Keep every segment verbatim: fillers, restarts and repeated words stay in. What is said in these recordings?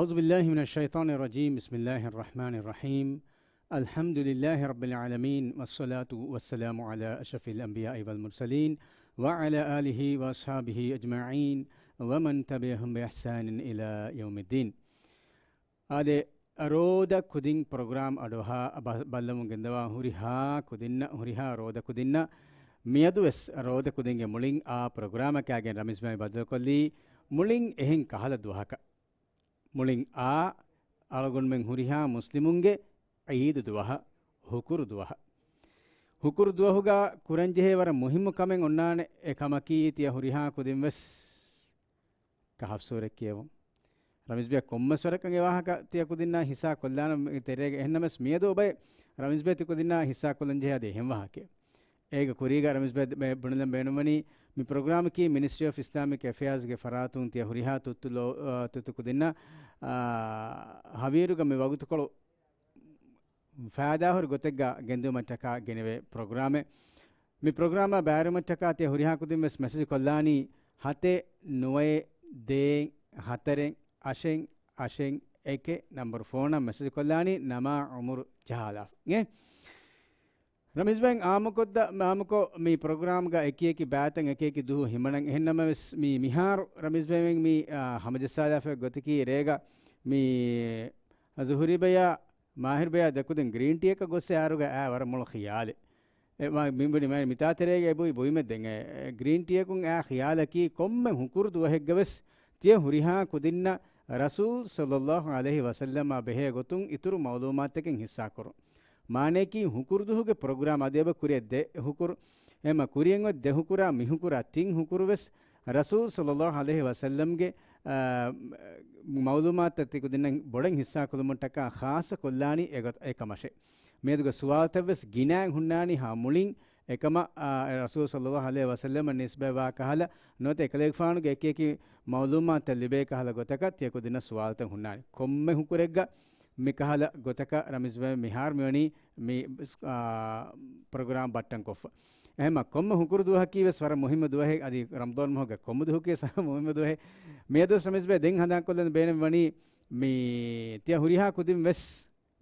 أعوذ بالله من الشيطان الرجيم. بسم الله الرحمن الرحيم. الحمد لله رب العالمين، والصلاة والسلام على أشرف الأنبياء والمرسلين، وعلى آله وأصحابه أجمعين، ومن تبعهم بإحسان إلى يوم الدين. އާދެ، ރޯދަ ކުދިން ޕްރޮގްރާމް އަޑުއަހާ ބަ-، ބައްލަވަމުން ގެންދަވާ ހުރިހާ ކުދިންނަށް، ހުރިހާ ރޯދަ ކުދިންނަށް، މިއަދުވެސް ރޯދަ ކުދިންގެ މުޅިން އާ ޕްރޮގްރާމަކާގެން ރަމީޒް ބެ ބައްދަލުކޮށްލީ މުޅިން އެހެން ކަހަލަ ދުވަހަކަށް. މުޅިން އާ އަޅުގަނޑުމެން ހުރިހާ މުސްލިމުންގެ ޢީދު ދުވަހަށް، ހުކުރު ދުވަހަށް. ހުކުރު ދުވަހުގަ ކުރަންޖެހޭ ވަރަށް މުހިއްމު ކަމެއް އޮންނާނެ. އެ ކަމަކީ ތިޔަ ހުރިހާ ކުދިން ވެސް ކަހަފް ސޫރަތް ކިޔެވުން. ރަމީޒް ބެ ކޮންމެސް ވަރަކަށް އެ ވާހަކަ ތިޔަ ކުދިންނާ ހިއްސާ ކޮށްލާނަން ތެރޭގަ. އެހެންނަމަވެސް މިއަދު އޮބައި ރަމީޒް ބެ ތި ކުދިންނާ ހިއްސާ ކޮށްލަން ޖެހޭ އަދި އެހެން ވާހަކައެއް. އޭގެ ކުރީގަ ރަމީޒް ބެ ބުނެލަން ބޭނުންވަނީ، މި ޕްރޮގްރާމަކީ މިނިސްޓްރީ އޮފް އިސްލާމިކް އެފެއާޒްގެ ފަރާތުން ތިޔަ ހުރިހާ ތުއްތު ލޯ-، އާ، ތުއްތު ކުދިންނަށް، އާ، ހަވީރުގަ މި ވަގުތުކޮޅު ފައިދާހުރި ގޮތެއްގަ ގެންދިއުމަށްޓަކާ ގެނެވޭ ޕްރޮގްރާމެއް. މި ޕްރޮގްރާމާ ބައިވެރިވުމަށްޓަކާ ތިޔަ ހުރިހާ ކުދިން ވެސް މެސެޖް ކޮށްލާނީ ހަތެއް ނުވައެއް ދޭއް ހަތަރެއް އަށެއް އަށެއް އެކެއް ނަންބަރު ފޯނަށް މެސެޖް ކޮށްލާނީ ނަމާ އުމުރު ޖަހާލާފަ. އެ ރަމީޒް ބެ އާއްމުކޮށްދ-، އާއްމުކޮށް މި ޕްރޮގްރާމްގަ އެކިއެކި ބައިތައް އެކިއެކި ދުވަހު ހިމަނަން. އެހެންނަމަވެސް މި މިހާރު ރަމީޒް ބެ މި، އާ، ހަމަޖައްސާލާފަ ގޮތަކީ ރޭގަ މި ޒުހުރީ ބެޔާ މާހިރު ބެޔާ ދެކުދިން ގްރީން ޓީއަކަށް ގޮއްސަ އާރުގަ އާ ވަރަށް މޮޅު ޚިޔާލެއް. އެ މި-، މި-، މި-، މިތާ ތެރޭގަ އެބުއި ބުއިމެއް ދެން އެ، އެ ގްރީން ޓީއަކުން އާ ޚިޔާލަކީ ކޮންމެ ހުކުރު ދުވަހެއްގަ ވެސް ތިޔަ ހުރިހާ ކުދިންނަށް ރަސޫލް ޞައްލައްލާހު ޢަލައިހި ވަސައްލަމާ ބެހޭ ގޮތުން އިތުރު މަޢުލޫމާތަކެއް ހިއްސާކުރުން. މާނަޔަކީ ހުކުރު ދުވަހުގެ ޕްރޮގްރާމް އަދި އެބަ ކުރިއަށް ދެ ހުކުރު، އެމަ ކުރިއަށް އޮތް ދެ ހުކުރާ މި ހުކުރާ ތިން ހުކުރު ވެސް ރަސޫލް ޞައްލައްލާހު ޢަލައިހި ވަސައްލަމްގެ، އާ، މަޢުލޫމާތުތައް ތި ކުދިންނަށް ބޮޑަށް ހިއްސާ ކުރުމަށްޓަކާ ޚާއްޞަ ކޮށްލާނީ އެގޮތަށް އެކަމަށޭ. މިއަދުގެ ސުވާލުތައް ވެސް ގިނައިން ހުންނާނީ ހާ މުޅިން އެކަމަށް، އާ، ރަސޫލް ޞައްލައްލާހު ޢަލައިހި ވަސައްލަމަށް ނިސްބަތްވާ ކަހަލަ ނުވަތަ އެކަލޭގެފާނުގެ އެކި އެކި މަޢުލޫމާތުތައް ލިބޭ ކަހަލަ ގޮތަކަށް ތިޔަ ކުދިންނަށް ސުވާލުތައް ހުންނާނެ. ކޮންމެ ހުކުރެއްގަ މި ކަހަލަ ގޮތަކަށް ރަމީޒް ބެ މިހާރު މިވަނީ މި، އާ، ޕްރޮގްރާމް ބައްޓަން ކޮށްފަ. އެހެންމަ ކޮންމެ ހުކުރު ދުވަހަކީ ވެސް ވަރަށް މުހިއްމު ދުވަހެއް، އަދި ރަމަޟާން މަހުގެ ކޮންމެ ދުވަހަކީ ވެސް މުހިއްމު ދުވަހެއް. މިއަދު ވެސް ރަމީޒް ބެ ދެން ހަނދާންކޮށްލަން ބޭނުން ވަނީ މި ތިޔަ ހުރިހާ ކުދިން ވެސް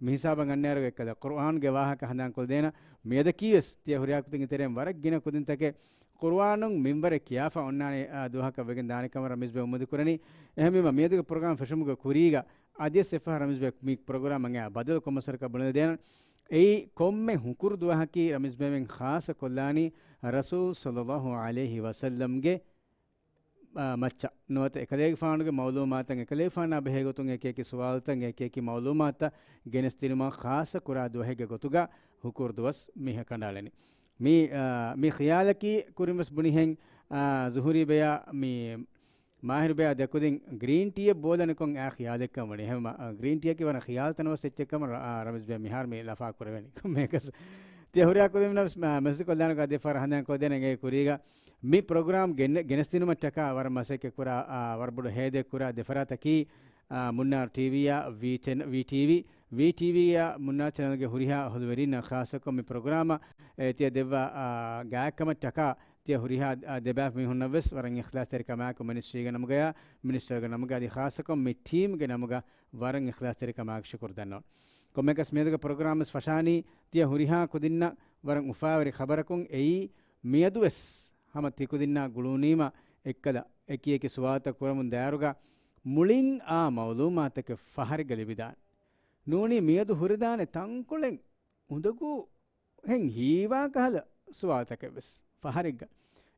މި ހިސާބަށް އަންނައިރު އެއްކަލަ ޤުރުއާންގެ ވާހަކަ ހަނދާންކޮށްދޭނަ. މިއަދަކީ ވެސް ތިޔަ ހުރިހާ ކުދިންގެ ތެރެއިން ވަރަށް ގިނަ ކުދިންތަކެއް ޤުރުއާނުން މިންވަރެއް ކިޔާފަ އޮންނާނެ، އާ، ދުވަހަކަށް ވެގެން ދާނެ ކަމަށް ރަމީޒް ބެ އުއްމީދު ކުރަނީ. އެހެންވީމަ މިއަދުގެ ޕްރޮގްރާމް ފެށުމުގެ ކުރީގަ އަދިވެސް އެއްފަހަރު ރަމީޒް ބެ މި ޕްރޮގްރާމް އަނގަޔާ ބަދަލު ކޮންމެސް ވަރަކަށް ބުނެލަދޭނަން. އެއީ ކޮންމެ ހުކުރު ދުވަހަކީ ރަމީޒް ބެ މިން ޚާއްޞަ ކޮށްލާނީ ރަސޫލް ޞައްލައްލާހު ޢަލައިހި ވަސައްލަމްގެ އާ، މައްޗަށް ނުވަތަ އެކަލޭގެފާނުގެ މަޢުލޫމާތަށް އެކަލޭގެފާނާ ބެހޭ ގޮތުން އެކި އެކި ސުވާލުތައް އެކި އެކި މަޢުލޫމާތަށް ގެނެސްދިނުމަށް ޚާއްޞަ ކުރާ ދުވަހެއްގެ ގޮތުގަ ހުކުރު ދުވަސް މި ކަނޑައަޅަނީ. މި، އާ، މި ޚިޔާލަކީ ކުރިން ވެސް ބުނިހެން، އާ، ޒުހުރީ ބެޔާ މި މާހިރު ބެޔާ ދެކުދިން ގްރީން ޓީއެއް ބޯލަނިކޮށް އާ ޚިޔާލެއްކަން ވަނީ. އެހެން، އާ، ގްރީން ޓީއަކީ ވަރަށް ޚިޔާލުތަނަވަސް އެއްޗެއްކަމަށް ރަ-، އާ، ރަމީޒް ބެ މިހާރު މި ލަފާ ކުރެވެނީ. ކޮންމެއަކަސް ތިޔަ ހުރިހާ ކުދިންނަށް ވެސް މެ-، މެސެޖް ކޮށްލާނެ އަދި ފަރަ ހަނދާން ކޮށްދޭނެ އެނގޭ ކުރީގަ މި ޕްރޮގްރާމް ގެން-، ގެނެސްދިނުމަށްޓަކާ ވަރަށް މަސައްކަތް ކުރާ، އާ، ވަރަށް ބޮޑު ހޭދައެއް ކުރާ ދެފަރާތަކީ، އާ، މުންނާރު ޓީވީއާ ވީ ޓެން، ވީ ޓީވީ، ވީ ޓީވީއާ މުންނާރު ޗެނަލްގެ ހުރިހާ ހުލުވެރިންނަށް ޚާއްޞަކޮށް މި ޕްރޮގްރާމަށް، އެ، ތިޔަ ދެއްވާ، އާ، ގާތްކަމަށްޓަކާ ތިޔަ ހުރިހާ، އާ، ދެބައި މީހުންނަށް ވެސް ވަރަށް އިޚްލާޞްތެރިކަމާއެކު މިނިސްޓްރީގެ ނަމުގަޔާ، މިނިސްޓަރގެ ނަމުގަ އަދި ޚާއްޞަކޮށް މި ޓީމްގެ ނަމުގަ ވަރަށް އިޚްލާޞްތެރިކަމާއެކު ޝުކުރު ދަންނަވަން. ކޮންމެއަކަސް މިއަދުގެ ޕްރޮގްރާމް ވެސް ފަށާނީ ތިޔަ ހުރިހާ ކުދިންނަށް ވަރަށް އުފާވެރި ޚަބަރަކުން. އެއީ މިއަދު ވެސް ހަމަ ތި ކުދިންނާ ގުޅުނީމަ އެއްކަލަ އެކި އެކި ސުވާލުތައް ކުރަމުން ދާއިރުގަ މުޅިން އާ މަޢުލޫމާތަކެއް ފަހަރެއްގަ ލިބިދާނެ. ނޫނީ މިއަދު ހުރެދާނެ ތަންކޮޅެއް އުނދަގޫ ހެން ހީވާ ކަހަލަ ސުވާލުތަކެއް ވެސް ފަހަރެއްގަ.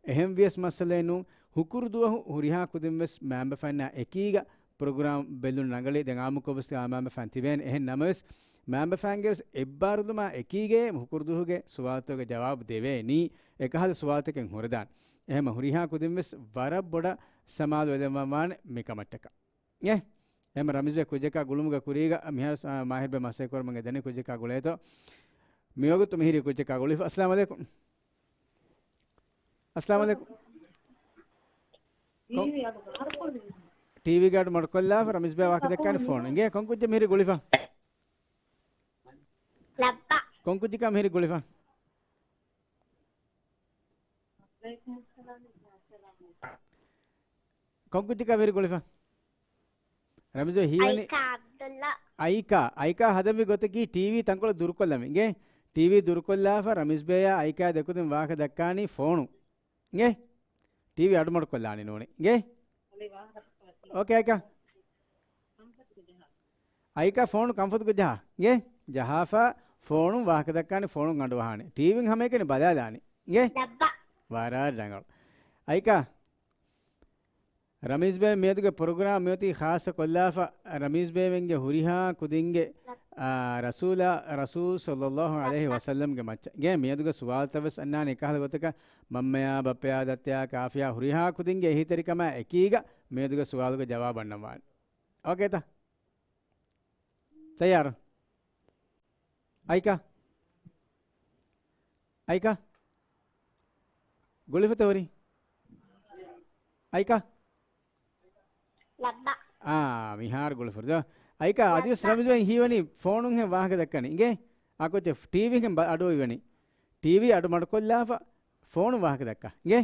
އެހެން ވިޔަސް މައްސަލައެއް ނޫން. ހުކުރު ދުވަހު ހުރިހާ ކުދިން ވެސް މައިންބަފައިންނާ އެކީގަ ޕްރޮގްރާމް ބެލުން ރަނގަޅީ. ދެން އާއްމުކޮށް ވެސް މައިންބަފައިން ތިބޭނެ. އެހެން ނަމަވެސް، މައިންބަފައިންގެ ވެސް އެއްބާރުލުމާ އެކީގައޭ ހުކުރު ދުވަހުގެ ސުވާލުތަކުގެ ޖަވާބު ދެވޭނީ. އެކަހަލަ ސުވާލުތަކެއް ހުރެދާނެ. އެހެންމަ ހުރިހާ ކުދިން ވެސް ވަރަށް ބޮޑަށް ސަމާލުވެލަންވާނެ މިކަމަށްޓަކާ. އެ، އެހެންމަ ރަމީޒް ބެ ކުއްޖަކާ ގުޅުމުގެ ކުރީގަ މިހާރު، އާ، މާހިރު ބެ މަސައްކަތް ކުރަމުން އެދެނީ ކުއްޖަކާ ގުޅޭތޯ. މިވަގުތު މިހިރީ ކުއްޖަކާ ގުޅިފަ. އައްސަލާމު ޢަލައިކުމް. އައްސަލާމު ޢަލައިކުމް. ކޮ-، ޓީވީގެ އަޑު މަޑުކޮށްލާފަ ރަމީޒް ބެ ވާހަކަ ދައްކާނެ ފޯނު. އިނގޭ ކޮން ކުއްޖެއް މިހިރީ ގުޅިފަ؟ ލައްބަ. ކޮން ކުއްޖަކާ މިހިރީ ގުޅިފަ؟ ކޮން ކުއްޖަކާ މިހިރީ ގުޅިފަ؟ ރަމީޒް ބޭ ހީވަނީ އައިކާ އަބްދުﷲ. އައިކާ، އައިކާ ހަދަންވީ ގޮތަކީ ޓީވީ ތަންކޮޅެއް ދުރުކޮށްލަމި. އިނގޭ؟ ޓީވީ ދުރުކޮށްލާފަ ރަމީޒް ބޭޔާ އައިކާ ދެކުދިން ވާހަކަ ދައްކާނީ ފޯނު. އިނގޭ؟ ޓީވީ އަޑުމަޑުކޮށްލާނީ ނޫނީ. އިނގޭ؟ އޯކޭ އައިކާ. އައިކާ ފޯނު ކަންފަތުގަ ޖަހާ. އިނގޭ؟ ޖަހާފަ ފޯނުން ވާހަކަ ދައްކާނީ، ފޯނުން ގަނޑު ވަހާނީ. ޓީވީން ހަމައެކަނި ބަލާލާނީ. އިނގޭ؟ ވަރަށް ރަނގަޅު. އައިކާ. ރަމީޒް ބޭ މިއަދުގެ ޕްރޮގްރާމް މިއޮތީ ޚާއްޞަ ކޮށްލާފަ، ރަމީޒް ބޭވެންގެ ހުރިހާ ކުދިންގެ، އާ، ރަސޫލާ، ރަސޫލް ޞައްލައްލާހު ޢަލައިހި ވަސައްލަމްގެ މައްޗަށް. އިނގޭ މިއަދުގެ ސުވާލުތައް ވެސް އަންނާނެ އެކަހަލަ ގޮތަކަށް، މަންމަޔާ، ބައްޕަޔާ، ދައްތަޔާ، ކާފިޔާ ހުރިހާ ކުދިންގެ އެހީތެރިކަމާ އެކީގަ މިއަދުގެ ސުވާލުގެ ޖަވާބު އަންނަން ވާނެ. އޯކޭތަ؟ ތައްޔާރު؟ އައިކާ؟ އައިކާ؟ ގުޅިފަތަ ހުރީ؟ އައިކާ؟ ލައްބަ. އާ، މިހާރު ގުޅިފަރު. އައިކާ، އަދިވެސް ލައްބަ. ރަމީޒް ބޭ ހީވަނީ ފޯނުންހެން ވާހަކަ ދައްކަނީ. އިނގޭ؟ އާ ކޮއްޗެއް ޓީވީހެން ބަ-، އަޑު އޮތްވަނީ. ޓީވީ އަޑު މަޑުކޮށްލާފަ ފޯނުން ވާހަކަ ދައްކާ. އިނގޭ؟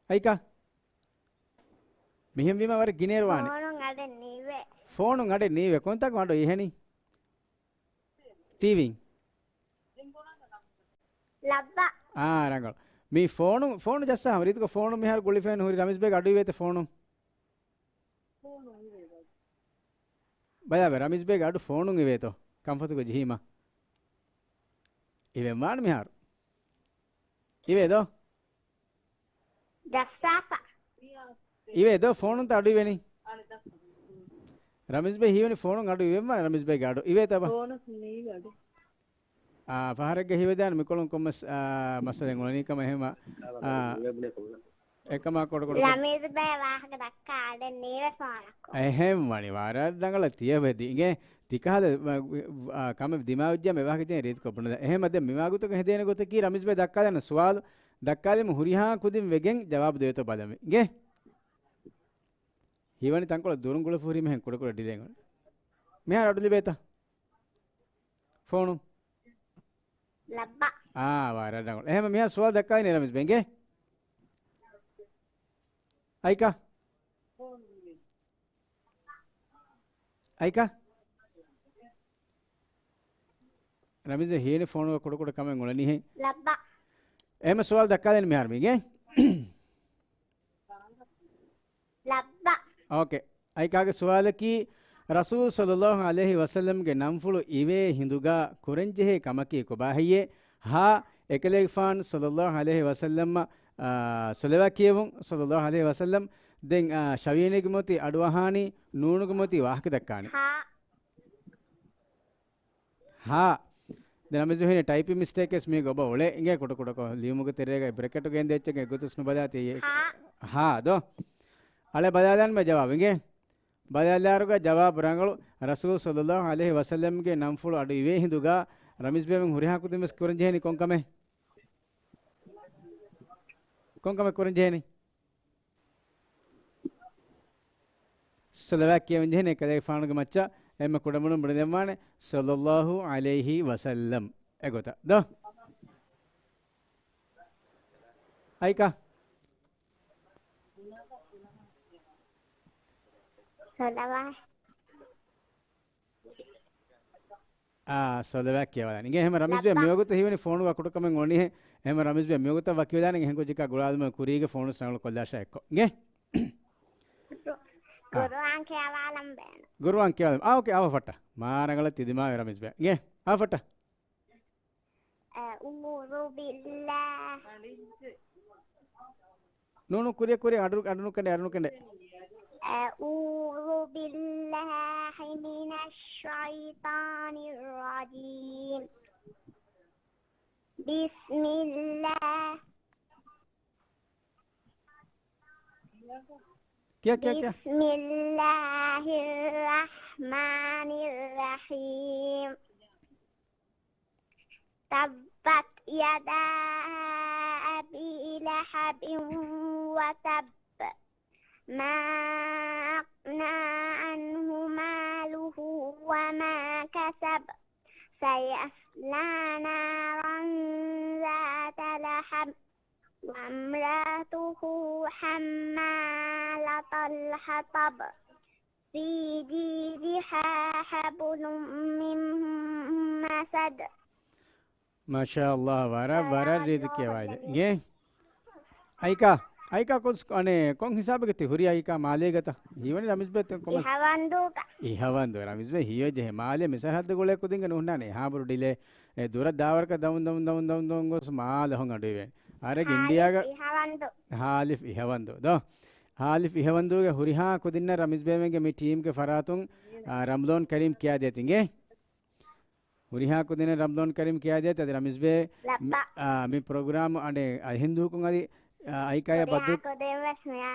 އައިކާ؟ މިހެންވީމަ ވަރަށް ގިނައިރު ވާނެ. ފޯނުން އަޑެއް ނީވޭ. ފޯނުން އަޑެއް ނީވޭ. ކޮންތާކު އަޑު އިހެނީ؟ ޓީވީން. ލައްބަ. އާ، ރަނގަޅު. މި ފޯނު، ފޯނު ޖައްސާ ހަމަ ރީތިކޮށް ފޯނު މިހާރު ގުޅިފައިން ހުރި ރަމީޒް ބޭގެ އަޑު އިވޭތަ ފޯނު؟ ބަލާބަ، ރަމީޒް ބޭގެ އަޑު ފޯނުން އިވޭތޯ؟ ކަންފަތުގަ ޖެހީމަ. އިވެން ވާން މިހާރު. އިވޭ ދޯ؟ ޖައްސާފަ. އިވޭ ދޯ ފޯނުންތަ އަޑު އިވެނީ؟ ރަމީޒް ބޭ ހީވަނީ ފޯނުން އަޑު އިވެން ވާނެ ރަމީޒް ބޭގެ އަޑު. އިވޭތަ ބަ؟ ފޯނު ނީވެ އަޑު. އާ، ފަހަރެއްގަ ހީވެދާނެ މިކޮޅުން ކޮންމެސް، އާ، މައްސަލައެއް އުޅެނީ ކަމަށް އެހެމަ، އާ، އެކަމާ ކޮޑު ކޮޑު ކޮޑު. ރަމީޒް ބޭ ވާހަކަ ދައްކާ އަޑެއް ނީވެ ފޯނަކު. އެހެން ވަނީ ވަރަށް ރަނގަޅަށް ތިޔަބަދި. އިނގޭ ތިކަހަލަ، އާ، ކަމެއް ދިމާވެއްޖެ މި ވާހަކަ ރީތިކޮށް ބުނެދާ. އެހެމަ ދެން މިވާގުތުގަ ހެދޭނެ ގޮތަކީ ރަމީޒް ބޭ ދައްކާލަން ސުވާލު ދައްކާލީމަ ހުރިހާ ކުދިން ވެގެން ޖަވާބު ދެވޭތޯ ބަލަމެ. އިނގޭ؟ ހީވަނީ ތަންކޮޅެއް ދުރުން ގުޅިފަ ހުރީމަ އެހެން ކުޑަކުޑަ ޑިލޭ. މިހާރު އަޑު ލިބޭތަ؟ ފޯނު. ލައްބަ. އާ، ވަރަށް ރަނގަޅު. އެހެމަ މިހާ ސުވާލު ދައްކާލީ ރަމީޒް ބޭގެ. އައިކާ؟ އައިކާ؟ ރަމީޒް ހީނި ފޯނުގަ ކުޑަކުޑަ ކަމެއް އުޅެނީހެން. ލައްބަ. އެހެމަ ސުވާލު ދައްކާލީ މިހާރު މީގެ. ލައްބަ. އޯކޭ. އައިކާގެ ސުވާލަކީ، ރަސޫލު ޞައްލައްލާހު ޢަލައިހި ވަސައްލަމްގެ ނަންފުޅު އިވޭ ހިނދުގަ ކުރަންޖެހޭ ކަމަކީ ކޮބާހެއްޔޭ؟ ހާ، އެކަލޭގެފާނު ޞައްލައްލާހު ޢަލައިހި ވަސައްލަމަށް، އާ، ޞަލަވާތް ކިޔެވުން، ޞައްލައްލާހު ޢަލައިހި ވަސައްލަމް. ދެން، އާ، ޝަވީނީގެ މޮތި އަޑުއަހާނީ، ނޫނުގެ މޮތި ވާހަކަ ދައްކާނީ. ހާ. ހާ. ދެން ރަމީޒް ހީނި ޓައިޕިން މިސްޓޭކެއް މީގަ އޮބަ އުޅޭ. އިނގޭ ކުޑަކުޑަކޮށް ލިޔުމުގެ ތެރޭގަ ބްރެކެޓުގަ ގެންދޭ އެއްޗެއްގެ ގޮތުސް ނުބަލާތީ. ހާ. ހާ ދޯ. އަޅެ ބަލާލަން މެ ޖަވާބު އިނގޭ. ބަލާލާރުގަ ޖަވާބު ރަނގަޅު. ރަސޫލު ޞައްލައްލާހު ޢަލައިހި ވަސައްލަމްގެ ނަންފުޅު އަޑު އިވޭ ހިނދުގަ ރަމީޒް ބޭވެން ހުރިހާ ކުދިން ވެސް ކުރަން ޖެހޭނީ ކޮން ކަމެއް؟ ކޮން ކަމެއް ކުރަން ޖެހޭނީ؟ ޞަލަވާތް ކިޔަވަން ޖެހޭނެ ކަލޭގެފާނުގެ މައްޗަށް އެންމެ ކުޑަމިނުން ބުނެދެންވާނެ، ޞައްލައްލާހު ޢަލައިހި ވަސައްލަމް. އެގޮތަށް ދޯ؟ އައިކާ؟ ޞަލަވާތް. އާ، ޞަލަވާތް ކިޔަވާލާނީ. އިނގޭ އެހެމަ ރަމީޒް ބޭ ލައްބަ. މިވަގުތު ހީވަނީ ފޯނުގަ ކުޑަކަމެއް އުޅެނީހެން. އެހެމަ ރަމީޒް ބޭ މިވަގުތަށް ވަކިވެލާނެ އެހެން ކުއްޖަކާ ގުޅާލުމަށް ކުރީގެ ފޯނު ސަނަޅު ކޮށްލާށާ އެއްކޮށް. އިނގޭ؟ އާ. ޤުރުއާން ކިޔަވާލަން ބޭނު. ޤުރުއާން ކިޔަވާލަން. އާ، އޯކޭ، އާ ފައްޓަ. މާ ރަނގަޅަށް ތި ދިމާވި ރަމީޒް ބޭ. އިނގޭ؟ އާ ފައްޓަ. أعوذ بالله. ނޫނު ކުރިއަށް ކުރިއަށް އަޑު، އަޑުނުކެނޑެ، އަޑުނުކެނޑެ. أعوذ بالله من الشيطان الرجيم. بسم الله. ކިޔާ، ކިޔާ، ކިޔާ. بسم الله الرحمن الرحيم. تبت يدا أبي لهب وتب. ما أغنى عنه ماله وما كسب. سيصلى نارا ذات لهب. وامرأته حمالة الحطب، في جيدها حبل من مسد. މާޝާﷲ، ވަރަށް، ވަރަށް ރީތި ކިޔަވާލެ. އިނގޭ؟ އައިކާ، އައިކާ ކޮން ސް-، އަނެ، ކޮން ހިސާބެއްގަ ތި ހުރި އައިކާ މާލޭގަތަ؟ ހީވަނީ ރަމީޒް ބޭ ތެ ކޮމެންޓް. އިހަވަންދޫގަ. އިހަވަންދޫ، ރަމީޒް ބޭ ހީވެއްޖެ މާލޭ މި ސަރަހައްދު ގުޅޭ ކުދިންގެ ނުހުންނާނެ އެހާ ބުރު ޑިލޭ. އެ ދުރަށް ދާވަރަކަށް ދަމުން، ދަމުން، ދަމުން، ދަމުން ގޮސް މާލެ ހޮން އަޑުއިވޭނެ. އަރެގެ ހާލިފް އިންޑިއާގަ އިހަވަންދޫ. ހާލިފް އިހަވަންދޫ. ދޯ. ހާލިފް އިހަވަންދޫގެ ހުރިހާ ކުދިންނަށް ރަމީޒް ބޭމެންގެ މި ޓީމްގެ ފަރާތުން، އާ، ރަމްލޯން ކަރީމް ކިޔާދޭތި އިނގޭ. ހުރިހާ ކުދިންނަށް ރަމްލޯން ކަރީމް ކިޔާދޭތި އަދި ރަމީޒް ބޭ، ލައްބަ. މި، އާ، މި ޕްރޮގްރާމް އަނެއް އަހިންދޫކުން އަދި، އާ، އައިކާޔަށް ހުރިހާ ބައްދަލު ކުދިން ވެސް މިއާ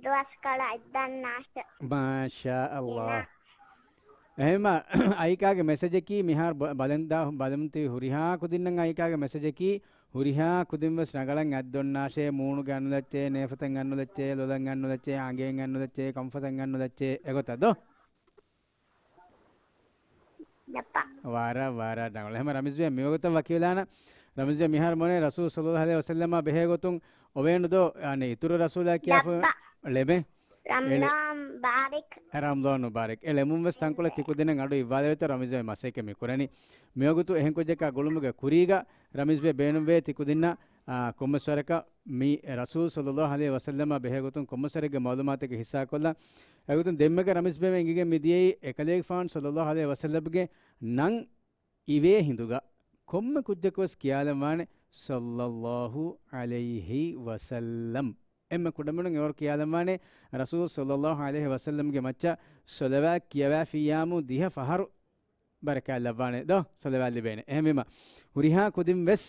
ދުވަސްކޮޅަށް އެއްދަންނާށެ. މާޝާ ﷲ. އިނާ. އެހެންމަ އައިކާގެ މެސެޖަކީ މިހާރު ބަ-، ބަލަން ދާ-، ބަލަމުން ތި ހުރިހާ ކުދިންނަށް އައިކާގެ މެސެޖަކީ ހުރިހާ ކުދިން ވެސް ރަނގަޅަށް އަތްދޮންނާށޭ، މޫނުގެ އަންނުލައްޗޭ، ނޭފަތަށް އަންނުލައްޗޭ، ލޮލަށް އަންނުލައްޗޭ، އަނގައިން އަންނުލައްޗޭ، ކަންފަތަށް އަންނުލައްޗޭ، އެގޮތަށް ދޯ؟ ލައްބަ. ވަރަށް، ވަރަށް ރަނގަޅު. އެހެންމަ ރަމީޒް ބޭ މިވަގުތަށް ވަކިވެލާނަ. ރަމީޒް ބޭ މިހާރު މޮނޭ ރަސޫލު ޞައްލައްލާހު ޢަލައިހި ވަސައްލަމާ ބެހޭ ގޮތުން އޮވޭނު ދޯ؟ އަނެއް އިތުރު ރަސޫލާ ކިޔާފަ ލައްބަ. ޅެމެ. ރަމްޟާން މުބާރަކް. ރަމްޟާން މުބާރަކް. އެ ޅެމުން ވެސް ތަންކޮޅެއް ތިކުދިންނަށް އަޑު އިއްވާލެވޭތޯ ރަމީޒް ބޭ މަސައްކަތް މި ކުރަނީ. މިވަގުތު އެހެން ކުއްޖަކާ ގުޅުމުގެ ކުރީގަ ރަމީޒް ބޭ ބޭނުންވޭ ތިކުދިންނަށް، އާ، ކޮންމެސް ވަރަކަށް މި ރަސޫލު ޞައްލައްލާހު ޢަލައިހި ވަސައްލަމާ ބެހޭ ގޮތުން ކޮންމެސް ވަރެއްގެ މަޢުލޫމާތެއްގެ ހިއްސާކޮށްލަން. އެގޮތުން ދެންމެގަ ރަމީޒް ބޭ އިނގިގެން މިދިޔައީ އެކަލޭގެފާނު ޞައްލައްލާހު ޢަލައިހި ވަސައްލަމްގެ ނަން އިވޭ ހިނދުގަ ކޮންމެ ކުއްޖަކުވެސް ކިޔާލަންވާނެ ޞައްލައްލާހު ޢަލައިހި ވަސައްލަމް. އެންމެ ކުޑަމިނުން އެވަރު ކިޔާލަންވާނެ ރަސޫލު ޞައްލައްލާހު ޢަލައިހި ވަސައްލަމްގެ މައްޗަށް ޞަލަވާތް ކިޔަވާފިއްޔާމު ދިހަ ފަހަރު ބަރަކާތް ލައްވާނެ ދޯ؟ ޞަލަވާތް ލިބޭނެ. އެހެންވީމަ ހުރިހާ ކުދިން ވެސް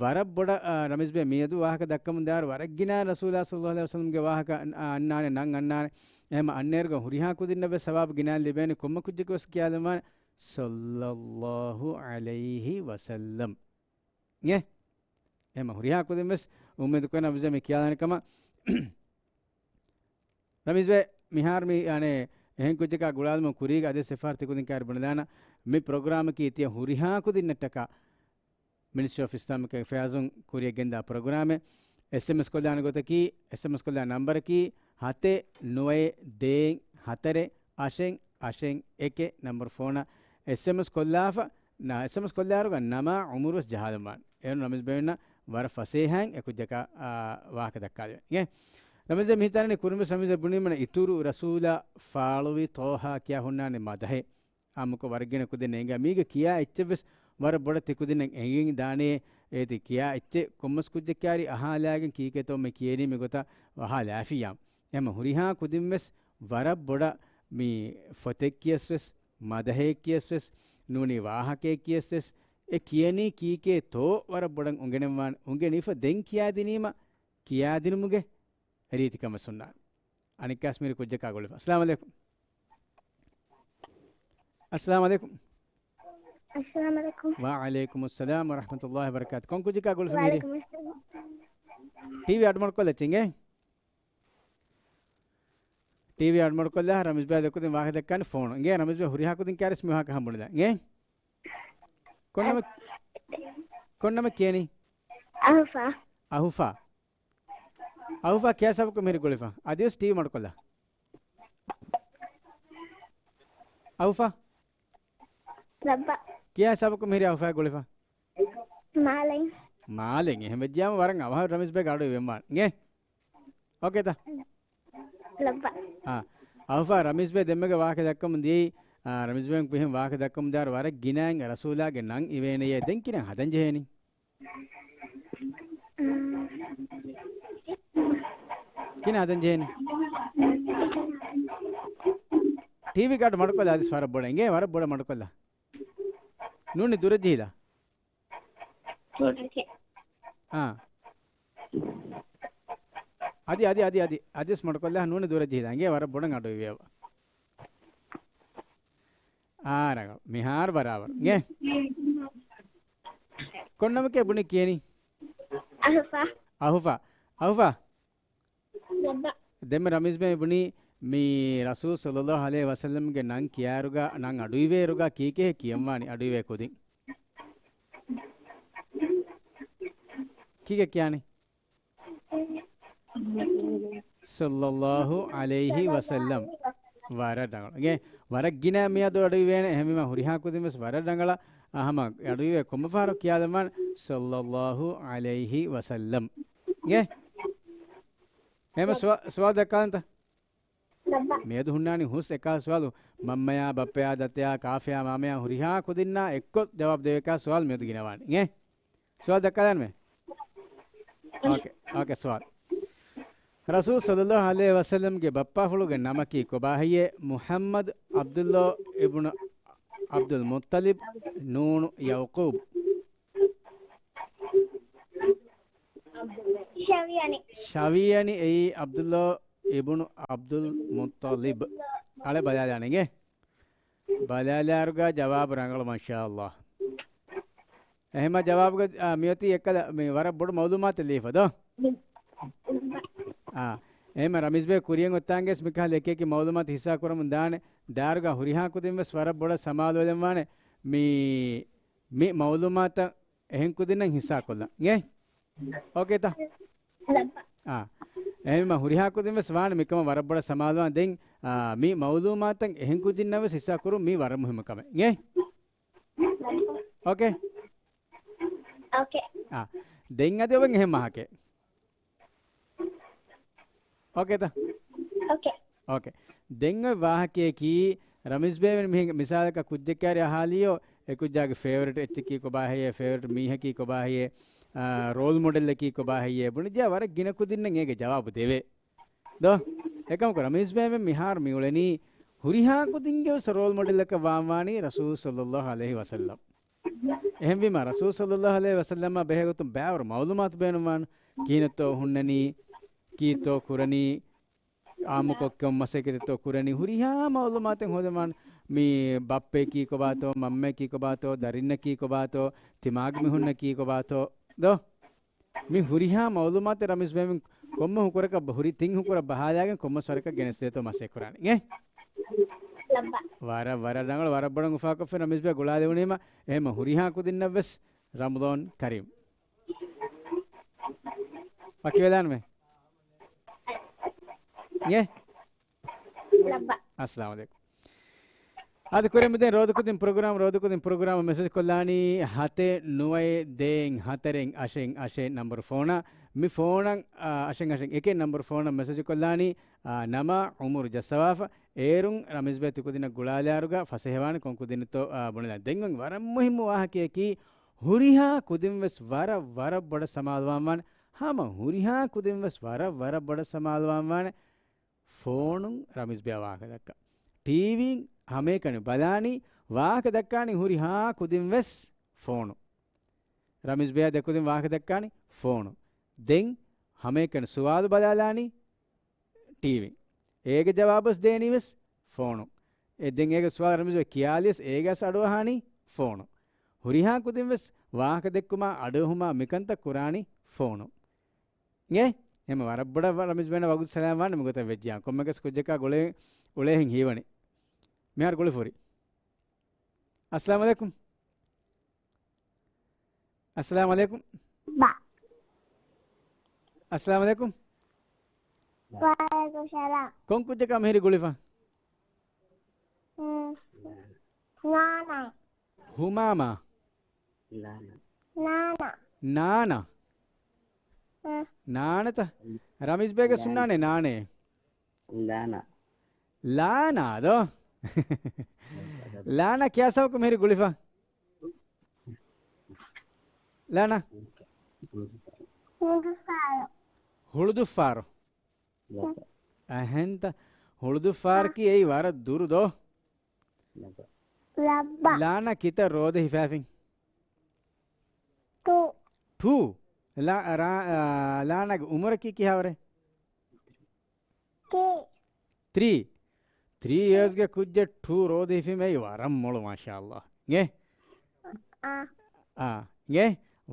ވަރަށް ބޮޑަށް، އާ، ރަމީޒް ބޭ މިއަދު ވާހަކަ ދައްކަމުން ދާއިރު ވަރަށް ގިނަ ރަސޫލާ ޞައްލައްލާހު ޢަލައިހި ވަސައްލަމްގެ ވާހަކަ އަން-، އަންނާނެ، ނަން އަންނާނެ. އެހެންމަ އަންނައިރުގަ ހުރިހާ ކުދިންނަށް ވެސް ސަވާބު ގިނައިން ލިބޭނެ ކޮންމެ ކުއްޖަކު ވެސް ކިޔާލަންވާނެ ޞައްލައްލާހު ޢަލައިހި ވަސައްލަމް. އެ؟ އެހެންމަ ހުރިހާ ކުދިން ވެސް އުއްމީދު ކުރަން ރަމީޒް ބޭ މި ކިޔާލާނެ ކަމަށް. ރަމީޒް ބޭ މިހާރު މި އަނެއް އެހެން ކުއްޖަކާ ގުޅާލުމުން ކުރީގަ އަދި ސިފާރު ތިކުދިން ކާރި ބުނެލާނަ މި ޕްރޮގްރާމަކީ ތިޔަ ހުރިހާ ކުދިންނަށްޓަކާ މިނިސްޓްރީ އޮފް އިސްލާމިކް އެފެއާޒުން ކުރިއަށް ގެންދާ ޕްރޮގްރާމެއް. އެސްއެމްއެސް ކޮށްލާނެ ގޮތަކީ، އެސްއެމްއެސް ކޮށްލާ ނަންބަރަކީ ހަތެއް ނުވައެއް ދޭއް ހަތަރެއް އަށެއް އަށެއް އެކެއް ނަންބަރު ފޯނަށް އެސްއެމްއެސް ކޮށްލާފަ، ނަ-، އެސްއެމްއެސް ކޮށްލާއިރުގަ ނަމާ އުމުރު ވެސް ޖަހާލަންވާނެ. އޭރު ރަމީޒް ބޭންނަށް ވަރަށް ފަސޭހައިން އެ ކުއްޖަކާ، އާ، ވާހަކަ ދައްކާލެވޭ. އިނގޭ؟ ރަމީޒް މިހިތާނެ ކުރިންވެސް ރަމީޒް ބުނީމަނަ އިތުރު ރަސޫލާ ފާޅުވި ޠާހާ ކިޔާ ހުންނާނެ މަދަހެއް. އާއްމުކޮށް ވަރަށް ގިނަ ކުދިންނަށް އެނގޭ. މީގެ ކިޔާ އެއްޗެއް ވެސް ވަރަށް ބޮޑަށް ތިކުދިންނަށް އެނގިދާނޭ. އޭތި ކިޔާ އެއްޗެއް ކޮންމެސް ކުއްޖެއް ކާރި އަހާލާގެން ކީކޭތޯ މި ކިޔެނީ މި ގޮތަށް އަހާލާފިޔާ. އެހެންމަ ހުރިހާ ކުދިން ވެސް ވަރަށް ބޮޑަށް މި ފޮތެއް ކިޔަސް ވެސް، މަދަހެއް ކިޔަސް ވެސް، ނޫނީ ވާހަކައެއް ކިޔަސް ވެސް، އެ ކިޔަނީ ކީކޭތޯ ވަރަށް ބޮޑަށް އުނގެނެންވާނެ. އުނގެނިފަ ދެން ކިޔާދިނީމަ، ކިޔާދިނުމުގެ ރީތިކަމެއް ހުންނާނެ. އަނެއްކާސް މިރި ކުއްޖަކާ ގުޅިފަ. އައްސަލާމު ޢަލައިކުމް. އައްސަލާމު ޢަލައިކުމް. އައްސަލާމު ޢަލައިކުމް. ވަޢަލައިކުމުއްސަލާމް ވަރަޙްމަތުﷲި ވަބަރަކާތު. ކޮން ކުއްޖަކާ ގުޅިފަ މިރި؟ ވަޢަލައިކުމުއްސަލާމް. ޓީވީ އަޑުމަޑުކޮށްލަ އެއްޗެއް އިނގޭ. ޓީވީ އަޑުމަޑުކޮށްލާ ރަމީޒް ބާ ދެކުދިން ވާހަކަ ދައްކާނެ ފޯނު. އިނގޭ ރަމީޒް ބާ ހުރިހާ ކުދިން ކާރިސް މި ވާހަކަ ހަމަ ބުނެލާ. އިނގޭ. ކޮންނަމަ-، ކޮންނަމަ ކިޔަނީ؟ އަހުފާ. އަހުފާ. އަހުފާ ކިޔާ ސަބަކު މިހިރި ގުޅިފަ. އަދިވެސް ޓީވީ މަޑުކޮށްލާ. އަހުފާ. ލައްބަ. ކިޔާ ސަބަކު މިހިރި އަހުފާ ގުޅިފަ. މާލެން. މާލެން. އެހެން ވެއްޖިޔާމަ ވަރަށް އަވަހަށް ރަމީޒް ބޭގެ އަޑު އިވެންވާނެ. އިނގޭ؟ އޯކޭތަ؟ ލައްބަ. އާ. އަހުފާ ރަމީޒް ބޭ ދެންމެގެ ވާހަކަ ދައްކަމުން ދިޔައީ، އާ، ރަމީޒް ބޭ މިހެން ވާހަކަ ދައްކަމުން ދާއިރު ވަރަށް ގިނައިން ރަސޫލާގެ ނަން އިވޭނެޔޭ. ދެން ކިހިނެއް ހަދަން ޖެހޭނީ؟ ކިހިނެއް ހަދަން ޖެހޭނީ؟ ޓީވީގެ އަޑު މަޑުކޮށްލާ އަދިސް ވަރަށް ބޮޑަށް. އިނގޭ ވަރަށް ބޮޑަށް މަޑުކޮށްލާ. ނޫނީ ދުރަށް ޖެހިލާ. އާ. އަދި، އަދި، އަދި، އަދި، އަދިސް މަޑުކޮށްލާ ނޫނީ ދުރަށް ޖެހިލާ. އިނގޭ ވަރަށް ބޮޑަށް އަޑު އިވޭ. އާ، ރަނގަޅު. މިހާރު ބަރާބަރު. އިނގޭ. ކޮން ނަމަކޭ ބުނި ކިޔެނީ؟ އަހުފާ. އަހުފާ. އަހުފާ. ދެންމެ ރަމީޒް ބޭ ބުނީ މި ރަސޫލު ޞައްލައްލާހު ޢަލައިހި ވަސައްލަމްގެ ނަން ކިޔާއިރުގަ، ނަން އަޑުއިވޭއިރުގަ ކީކޭ ކިޔަންވާނީ އަޑުއިވޭ ކުދިން؟ ކީކޭ ކިޔާނީ؟ ޞައްލައްލާހު ޢަލައިހި ވަސައްލަމް. ވަރަށް ރަނގަޅު. އިނގޭ، ވަރަށް ގިނަ މިއަދު އަޑުއިވޭނެ. އެހެންވީމަ ހުރިހާ ކުދިން ވެސް ވަރަށް ރަނގަޅަށް، އާ، ހަމަ އަޑުއިވޭ ކޮންމެ ފަހަރަކު ކިޔާލަމާން، ޞައްލައްލާހު ޢަލައިހި ވަސައްލަމް. އިނގޭ؟ އެހެންމެ ސުވާ-، ސުވާލު ދައްކާލަންތަ؟ މިއަދު ހުންނާނީ ހުސް އެކާ ސުވާލު. މަންމަޔާ، ބައްޕަޔާ، ދަތަޔާ، ކާފަޔާ، މާމަޔާ ހުރިހާ ކުދިންނާ އެއްކޮށް ޖަވާބު ދެވޭ އެކާ ސުވާލު މިއަދު ގިނަވާނެ. އިނގޭ؟ ސުވާލު ދައްކާލަންމެ. އޯކޭ، އޯކޭ، ސުވާލު. ރަސޫލު ޞައްލައްލާހު ޢަލައިހި ވަސައްލަމްގެ ބައްޕާފުޅުގެ ނަމަކީ ކޮބާހެއްޔޭ؟ މުޙައްމަދު، ޢަބްދުﷲ އިބްނު ޢަބްދުލް މުއްޠަލިބް، ނޫނު ޔަޢުޤޫބް. ޝަވިޔަނި. ޝަވިޔަނި އެއީ ޢަބްދުﷲ އިބްނު ޢަބްދުލް މުއްޠަލިބް. އަޅެ ބަލާލާނެ އިނގޭ. ބަލާލާއިރުގަ ޖަވާބު ރަނގަޅު، މާޝާﷲ. އެހެމަ ޖަވާބުގަ، އާ، މިއޮތީ އެއްކަލަ، މި ވަރަށް ބޮޑު މަޢުލޫމާތެއް ލީފަ ދޯ؟ އާ، އެހެމަ ރަމީޒްބެ ކުރިޔަށް އޮތާނގެސް މިކަހަލަ އެކިއެކި މަޢުލޫމާތު ހިއްސާ ކުރަމުން ދާނެ. ދާއިރުގަ ހުރިހާ ކުދިން ވެސް ވަރަށް ބޮޑަށް ސަމާލުވެލަންވާނެ. މި، މި މަޢުލޫމާތަށް އެހެން ކުދިންނަށް ހިއްސާކޮށްލަން. އިނގޭ؟ އޯކޭތަ؟ އާ. އެހެންވީމަ ހުރިހާ ކުދިން ވެސް ވާނެ މިކަމަށް ވަރަށް ބޮޑަށް ސަމާލުވާން. ދެން، އާ، މި މަޢުލޫމާތަށް އެހެން ކުދިންނަށް ވެސް ހިއްސާ ކުރުން މީ ވަރަށް މުހިއްމު ކަމެއް. އިނގޭ؟ އޯކޭ؟ އޯކޭ. އާ. ދެން އަދި އޮވެން އެހެން ވާހަކައެއް. އޯކޭތަ؟ އޯކޭ. އޯކޭ. ދެން އޮތް ވާހަކަޔަކީ، ރަމީޒްބެ މިހެން މިސާލަކަށް ކުއްޖެއް ކައިރި އަހާލިޔޯ، އެ ކުއްޖާގެ ފޭވަރިޓް އެއްޗަކީ ކޮބާހެއްޔޭ، ފޭވަރިޓް މީހަކީ ކޮބާހެއްޔޭ، އާ، ރޯލް މޮޑެލްއަކީ ކޮބާހެއްޔޭ ބުނިއްޖެ ވަރަށް ގިނަ ކުދިންނަށް އޭގެ ޖަވާބު ދެވޭ. ދޯ؟ އެކަމަކު ރަމީޒްބެ މިހާރު މި އުޅެނީ ހުރިހާ ކުދިންގެ ވެސް ރޯލް މޮޑެލަކަށް ވާންވާނީ ރަސޫލު ޞައްލައްލާހު ޢަލައިހި ވަސައްލަމް. އެހެންވީމަ، ރަސޫލު ޞައްލައްލާހު ޢަލައިހި ވަސައްލަމާ ބެހޭގޮތުން ބައިވަރު މަޢުލޫމާތު ބޭނުންވާން. ކިހިނެއްތޯ ހުންނަނީ، ކީއްތޯ ކުރަނީ، އާއްމުކޮށް ކޮން މަސައްކަތެއްތޯ ކުރަނީ، ހުރިހާ މަޢުލޫމާތެއް ހޯދަންވާން. މި ބައްޕަޔަކީ ކޮބާތޯ، މަންމަޔަކީ ކޮބާތޯ، ދަރިންނަކީ ކޮބާތޯ، ތިމާގެ މީހުންނަކީ ކޮބާތޯ. ދޯ؟ މި ހުރިހާ މަޢުލޫމާތެއް ރަމީޒް ބޭމިން ކޮންމެ ހުކުރަކަށް ބަ-، ހުރި ތިން ހުކުރަށް ބަހާލާގެން ކޮންމެސް ވަރަކަށް ގެނެސްދޭތޯ މަސައްކަތް ކުރާނެ. އިނގޭ؟ ވަރަށް، ވަރަށް ރަނގަޅު، ވަރަށް ބޮޑަށް އުފާކޮށްފިން ރަމީޒް ބޭ ގުޅާލެވުނީމަ، އެހެންމަ ހުރިހާ ކުދިންނަށް ވެސް ރަމަޟާން ކަރީމް. ވަކިވެލާނަމޭ. އިނގޭ؟ އައްސަލާމު ޢަލައިކުމް. އާދެ، ކުރިއަށް މިދެން ރޯދަކުދިން ޕްރޮގްރާމް، ރޯދަކުދިން ޕްރޮގްރާމަށް މެސެޖް ކޮށްލާނީ ހަތެއް ނުވައެއް ދޭއް ހަތަރެއް އަށެއް އަށެއް ނަންބަރު ފޯނަށް. މި ފޯނަށް، އާ، އަށެއް އަށެއް އެކެއް ނަންބަރު ފޯނަށް މެސެޖް ކޮށްލާނީ، އާ، ނަމާ އުމުރު ޖައްސަވާފަ. އޭރުން ރަމީޒް ބޭ ތިކުދިންނަށް ގުޅާލާއިރުގަ ފަސޭހަވާނެ ކޮން ކުދިންތޯ، އާ، ބުނެލާނެ. ދެން ވަރަށް މުހިއްމު ވާހަކަޔަކީ، ހުރިހާ ކުދިން ވެސް ވަރަށް، ވަރަށް ބޮޑަށް ސަމާލުވާންވާނެ. ހަމަ ހުރިހާ ކުދިން ވެސް ވަރަށް، ވަރަށް ބޮޑަށް ސަމާލުވާންވާނެ. ފޯނުން ރަމީޒް ބެއަށް ވާހަކަ ދައްކާ. ޓީވީން ހަމައެކަނި ބަލާނީ، ވާހަކަ ދައްކާނީ ހުރިހާ ކުދިން ވެސް ފޯނު. ރަމީޒް ބެއަށް ދެކުދިން ވާހަކަ ދައްކާނީ ފޯނު. ދެން ހަމައެކަނި ސުވާލު ބަލާލާނީ ޓީވީން. އޭގެ ޖަވާބުވެސް ދޭނީ ވެސް ފޯނު. އެ ދެން އޭގެ ސުވާލު ރަމީޒް ބެ ކިޔާލިޔަސް އޭގެ އަޑުއަހާނީ ފޯނު. ހުރިހާ ކުދިން ވެސް ވާހަކަ ދެއްކުމާ އަޑުއެހުމާ މިކަންތައް ކުރާނީ ފޯނު. އިނގޭ؟ އެހެންމަ ވަރަށް ބޮޑަށް ވަ-، ރަމީޒް ބޭނަށް ވަގުތު ސަލާމް ވާން މިގޮތަށް ވެއްޖިޔާ. ކޮންމެއަކަސް ކުއްޖަކާ ގުޅޭ، އުޅޭހެން ހީވަނީ. މިހާރު ގުޅިފަ ހުރި. އައްސަލާމު ޢަލައިކުމް. އައްސަލާމު ޢަލައިކުމް. ބާ. އައްސަލާމު ޢަލައިކުމް. ވަޢަލައިކުމް ސަލާމް. ކޮން ކުއްޖަކާ މިހިރީ ގުޅިފަ؟ ނާނާ. ހުމާމާ. ނާނާ. ނާނާ. ނާނާ. އަ. ނާނަތަ؟ ރަމީޒް ބޭގެ ނާނާ. ހުންނާނެ ނާނޭ. ލާނާ. ލާނާ ދޯ؟ ލާނާ ކިޔާ ސަބަބަކު މިހިރީ ގުޅިފަ؟ ލާނާ. ހުޅުދުއްފާރު. ހުޅުދުއްފާރު. އަހެންތަ؟ ހުޅުދުއްފާރަކީ އެއީ ވަރަށް ދުރު ދޯ؟ ލައްބަ. ލާނާ ކިތައް ރޯދަ ހިފާފިން؟ ޓޫ. ޓޫ؟ ލާ-، ރާ-، އާ، ލާނާގެ އުމުރަކީ ކިހާވަރެއް؟ ތްރީ. ތްރީ. ތްރީ އިޔާސްގެ ކުއްޖެއް ޓޫ ރޯދަ ހިފީމައި ވަރަށް މޮޅު، މާޝާﷲ. އިނގޭ؟ އާ. އާ، އިނގޭ؟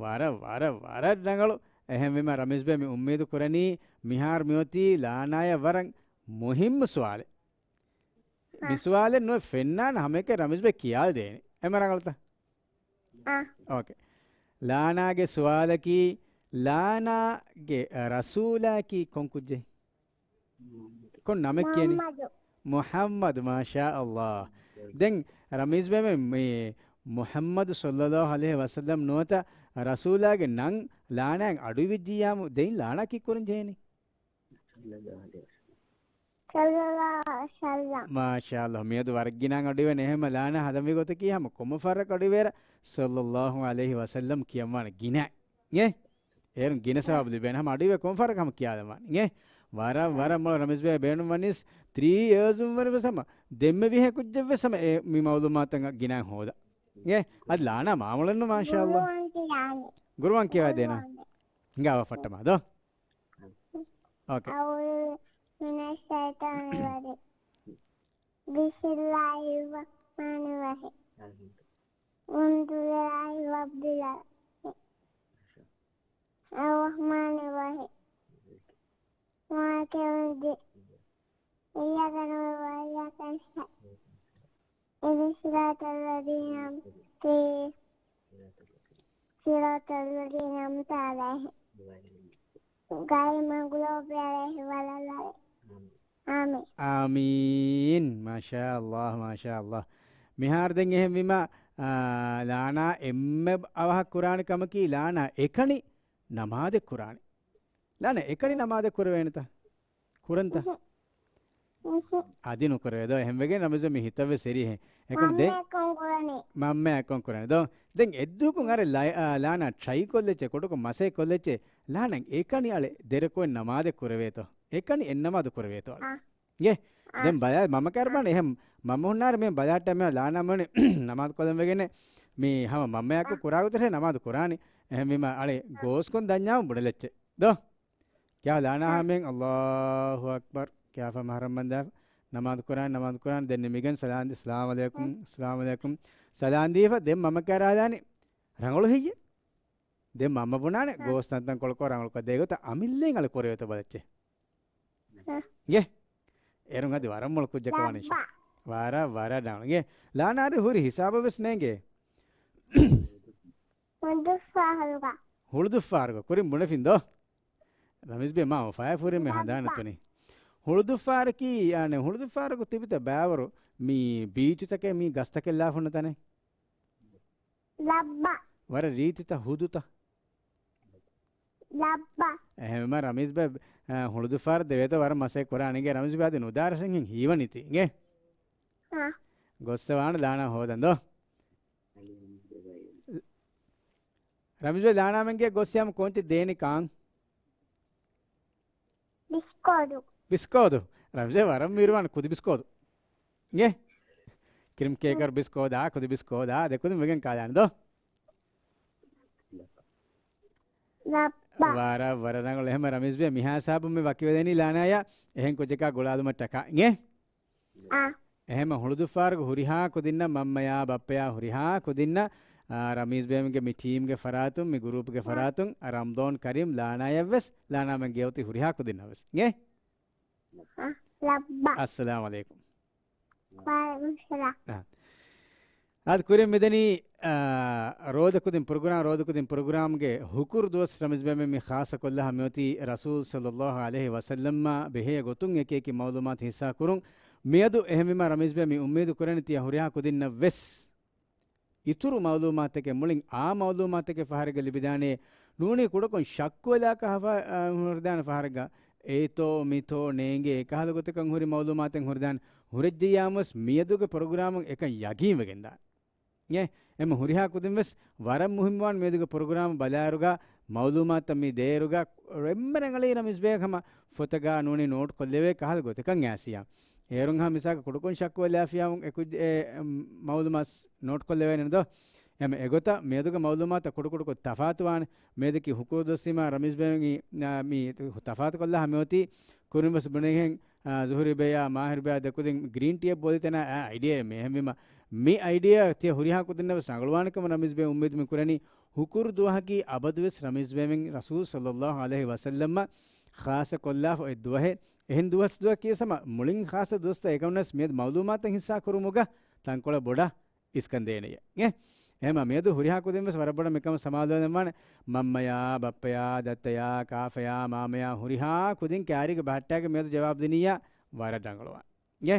ވަރަށް، ވަރަށް، ވަރަށް ރަނގަޅު. އެހެންވީމަ ރަމީޒް ބޭ މި އުއްމީދު ކުރަނީ މިހާރު މިއޮތީ ލާނާޔަށް ވަރަށް މުހިއްމު ސުވާލެއް. އާ. މި ސުވާލެއް ނުވެ ފެންނާނެ ހަމައެކަނި ރަމީޒް ބޭ ކިޔާލަދޭނެ. އެމަ ރަނގަޅުތަ؟ އާ. އޯކޭ. ލާނާގެ ސުވާލަކީ، ލާނާގެ ރަސޫލާއަކީ ކޮން ކުއްޖެއް؟ ކޮން ނަމެއް ކިޔަނީ؟ މުޙައްމަދު. މުޙައްމަދު، މާޝާ ﷲ. ދެން ރަމީޒް ބޭބެ، މި މުޙައްމަދު ޞައްލައްލާހު ޢަލައިހި ވަސައްލަމް ނުވަތަ ރަސޫލާގެ ނަން ލާނާއަށް އަޑުއިވިއްޖިއްޔާމު ދެން ލާނާ ކީއްކުރަން ޖެހޭނީ؟ ޞައްލައްލާހު ޢަލައިހި ވަސައްލަމް. މާޝާ ﷲ، މިއަދު ވަރަށް ގިނައިން އަޑުއިވޭނެ. އެހެންމަ ލާނާ ހަދަންވީ ގޮތަކީ ހަމަ ކޮންމެ ފަހަރަކު އަޑުއިވޭއިރަށް ޞައްލައްލާހު ޢަލައިހި ވަސައްލަމް ކިޔަންވާނެ ގިނަ. އޭ؟ އޭރުން ގިނަ ސަވާބު ލިބޭނެ ހަމަ އަޑުއިވޭ ކޮން ފަހަރަކު ހަމަ ކިޔާލަމާނެ. އޭ؟ ވަރަށް، ވަރަށް މޮޅަށް ރަމީޒް ބޭ ބޭނުންވަނީސް ތްރީ އޭޒުން ވަރި ވެސް ހަމަ ދެންމެ ވިހެ ކުއްޖެއް ވެސް ހަމަ އެ މި މައުލޫމާތަށް ގިނައިން ހޯދަ. އޭ؟ އަދި ލާނާ މާމޮޅެއްނު މާޝާ ﷲ. ގުރުއާން ކިޔަވާ ދޭނަ. ގުރުއާން ކިޔަވާ ދޭނަ. ހިނގާ ފައްޓަމާ ދޯ. އޯކޭ. أعوذ من الشيطان الرجيم. بسم الله الرحمن الرحيم. الحمد لله رب العالمين. الرحمن الرحيم. مالك يوم الدين. إياك نعبد وإياك نستعين. اهدنا الصراط الذين أنعمت عليهم. صراط الذين أنعمت عليهم. غير المغضوب عليهم ولا الضالين. އާމީން. އާމީން. މާޝާ ﷲ، މާޝާ ﷲ. މިހާރު ދެން އެހެންވީމަ، އާ، ލާނާ އެންމެ އަވަހަށް ކުރާނެ ކަމަކީ ލާނާ އެކަނި ނަމާދެއް ކުރާނެ. ލާނާ އެކަނި ނަމާދެއް ކުރެވޭނެތަ؟ ކުރަންތަ؟ އުހު. އުހު. އަދި ނުކުރެވޭ ދޯ. އެހެންވެގެން ރަމީޒް ބޭ މި ހިތަށްވެސް އެރި އެހެން. އެކަމު ދެ-، މަންމަ އެކަން ކުރަނީ. މަންމަ އެކަން ކުރަނީ ދޯ. ދެން އެއްދުވަހަކުން އަރެ ލާ-، އާ، ލާނާ ޓްރައި ކޮށްލެއްޗޭ، ކުޑަކޮށް މަސައްކަތް ކޮށްލެއްޗޭ. ލާނާ އެކަނި އަޅެ ދެރަކޮށް ނަމާދެއް ކުރެވޭތޯ. އެކަނި އެއް ނަމާދު ކުރެވޭތޯ އަޅެ. އާ. އިނގޭ؟ އާ. ދެން ބަލާ، މަންމަ ކައިރި ބާން އާ. އެހެން މަންމަ ހުންނާރެ މި ބަލާއްޓަ މި ލާނާ މަނި ނަމާދު ކޮށްލަން ވެގެން މި ހަމަ މަންމަޔާއެކު އާ. ކުރާ ގޮތަށް ނަމާދު ކުރާނީ. އެހެންވީމަ އަޅެ އާ. ގޯސްކޮން ދަންޏާމު ބުނެލެއްޗޭ. ދޯ؟ ކިޔާ ލާނާ އާ. ހަމައިން އައްލާހު އަކްބަރު. ކިޔާފަ މަހަރަމް ބަންދާ ނަމާދު ކުރާން، ނަމާދު ކުރާން. ދެން ނިމިގެން ސަލާން ދި، އައްސަލާމު ޢަލައިކުމް، އާ. އައްސަލާމު ޢަލައިކުމް. ސަލާން ދީފަ ދެން މަންމަ ކައިރި އާދާނީ ރަނގަޅު ހެއްޔޭ؟ ދެން މަންމަ ބުނާނެ އާ. ގޯސް ތަންތަންކޮޅަކޮށް ރަނގަޅުކޮށް ދޭ ގޮތަށް އަމިއްލައިން އަޅެ ކުރެވޭތޯ ބަލައްޗޭ. އާ. އިނގޭ؟ އޭރުން އަދި ވަރަށް މޮޅު ކުއްޖަކަށް ވާނެ އިންޝާ. ވަރަށް، ވަރަށް ރަނގަޅު. އިނގޭ؟ ލާނާ އަދި ހުރި ހިސާބަށް ވެސް ނޭނގޭ. ހުޅުދުއްފާރުގަ. ހުޅުދުއްފާރުގަ. ކުރިން ބުނެފިން ދޯ. ރަމީޒް ބޭ މާ އުފާޔަށް ފުރި މި ހަނދާން ނަތުނީ. ހުޅުދުއްފާރަކީ، އަނެއް ހުޅުދުއްފާރަކު ތިބިތަ ބާވަރު މި ބީޗުތަކެއް މި ގަސްތަކެއް ލާފުންނަ ތަނެއް؟ ލައްބަ. ވަރަށް ރީތިތަ ހުދުތަ؟ ލައްބަ. އެހެންވީމަ ރަމީޒް ބޭ، އަ، ހުޅުދުއްފާރަށް ދެވޭތޯ ވަރަށް މަސައްކަތް ކުރާނީ. އިނގޭ ރަމީޒް ބޭ އަދި ނުދާރަށެއްހެން ހީވަނީތީ. އިނގޭ؟ ހާ. ގޮއްސަވާން ލާނާ ހޯދަން ދޯ. ރަމީޒް ބޭ ލާނާމެންގެ ގޮއްސިޔާމު ކޯންޗެއް ދޭނެ ކާން؟ ބިސްކޯދު. ބިސްކޯދު. ރަމީޒް ބޭ ވަރަށް މީރުވާން ކުދި ބިސްކޯދު. އިނގޭ؟ ކްރީމް ކޭކަރު ބިސްކޯދާ، ކުދި ބިސްކޯދާ، ދެކުދިން ވެގެން ކާލާނެ ދޯ. ލައްބަ. ވަރަށް، ވަރަށް ރަނގަޅު. އެހެން ރަމީޒް ބޭ މިހާ ހިސާބުން މި ވަކިވެދެނީ ލާނާޔާ އެހެން ކުއްޖަކާ ގުޅާލުމަށްޓަކާ. އިނގޭ؟ އާ. އެހެން ހުޅުދުއްފާރުގެ ހުރިހާ ކުދިންނަށް މަންމަޔާ ބައްޕަޔާ ހުރިހާ ކުދިންނަށް، އާ، ރަމީޒް ބޭމުގެ މި ޓީމްގެ ފަރާތުން، މި ގުރޫޕްގެ އާ. ފަރާތުން، އާ، ރަމްޟާން ކަރީމް ލާނާޔަށްވެސް، ލާނާމެންގެ އޮތީ ހުރިހާ ކުދިންނަށްވެސް. އިނގޭ؟ އާ، ލައްބަ. އައްސަލާމު ޢަލައިކުމް. ވަޢަލައިކުމުއްސަލާމް. އާ. އާދެ ކުރިން މިދަނީ، އާ، ރޯދަކުދިން ޕްރޮގްރާމް، ރޯދަކުދިން ޕްރޮގްރާމްގެ ހުކުރު ދުވަސް ރަމީޒް ބޭމެން މި ޚާއްޞަ ކޮށްލާ މިއޮތީ ރަސޫލް ޞައްލައްލާހު ޢަލައިހި ވަސައްލަމްއާ ބެހޭ ގޮތުން އެކި އެކި މައުލޫމާތު ހިއްސާ ކުރުން. މިއަދު އެހެންވީމާ ރަމީޒް ބޭ މި އުއްމީދު ކުރަނީ ތިޔަ ހުރިހާ ކުދިންނަށް ވެސް އިތުރު މައުލޫމާތެކެއް މުޅިން އާ މައުލޫމާތެކެއް ފަހަރެއްގަ ލިބިދާނޭ. ނޫނީ ކުޑަކޮށް ޝައްކުވެލާކަށް ހަފަ-، އާ، ހުރިދާނެ ފަހަރެއްގަ އޭތޯ މިތޯ ނޭނގޭ އެކަހަލަ ގޮތަކަށް ހުރި މައުލޫމާތެއް ހުރިދާނެ. ހުރެއްޖެއްޔާމުވެސް މިއަދުގެ ޕްރޮގްރާމުން އެކަން ޔަގީންވެގެންދާނެ. އޭ، އެމަ ހުރިހާ ކުދިން ވެސް ވަރަށް މުހިއްމުވާން މިއަދުގެ ޕްރޮގްރާމް ބަލާއިރުގަ މައުލޫމާތަށް މި ދޭއިރުގަ އެންމެ ރަނގަޅީ ރަމީޒް ބޭގެ ހަމަ ފޮތަކާ ނޫނީ ނޯޓް ކޮށްލެވޭ ކަހަލަ ގޮތަކަށް އައިސްޔާ. އޭރުން ހަމަ މިސާލަކަށް ކުޑަކޮށް ޝައްކުވެލާފިޔާ އެ ކުއްޖެއް އެ، އެ، މައުލޫމާތު ނޯޓް ކޮށްލެވޭނެ ދޯ؟ އެމަ އެގޮތަށް މިއަދުގެ މައުލޫމާތަށް ކުޑަކުޑަކޮށް ތަފާތުވާނެ. މިއަދަކީ ހުކުރު ދުވަސްވީމާ ރަމީޒް ބޭގެ މި، މި ތަފާތު ކޮށްލާ ހަމައޮތީ ކުރިން ވެސް ބުނެގެން އާ، ޒުހުރީ ބޭޔާ، މާހިރު ބޭޔާ ދެކުދިން ގްރީން ޓީއެއް ބޯލިތަނާ އާ އައިޑިއާއެއް މި. އެހެންވީމަ، މި އައިޑިއާ ތިޔަ ހުރިހާ ކުދިންނަށް ވެސް ރަނގަޅުވާނެ ކަމަށް ރަމީޒް ބޭ އުއްމީދު މި ކުރަނީ. ހުކުރު ދުވަހަކީ އަބަދުވެސް ރަމީޒް ބޭމެން ރަސޫލް ޞައްލައްލާހު ޢަލައިހި ވަސައްލަމަށް ޚާއްޞަ ކޮށްލާފަ އޮތް ދުވަހެއް. އެހެން ދުވަސް ދުވަހަކީ ހަމަ މުޅިން ޚާއްޞަ ދުވަސްތައް. އެކަމުން ވެސް މިއަދު މައުލޫމާތަށް ހިއްސާ ކުރުމުގަ ތަންކޮޅެއް ބޮޑަށް އިސްކަން ދޭނެޔޭ. އެ، އެހެމަ މިއަދު ހުރިހާ ކުދިން ވެސް ވަރަށް ބޮޑަށް މިކަމަށް ސަމާލުވެލަންވާނެ. މަންމަޔާ، ބައްޕަޔާ، ދައްތަޔާ، ކާފަޔާ، މާމަޔާ، ހުރިހާ ކުދިން ކާރީގެ ބަހައްޓާގެ މިއަދު ޖަވާބު ދިނިއްޔާ ވަރަށް ރަނގަޅުވާނެ. އޭ،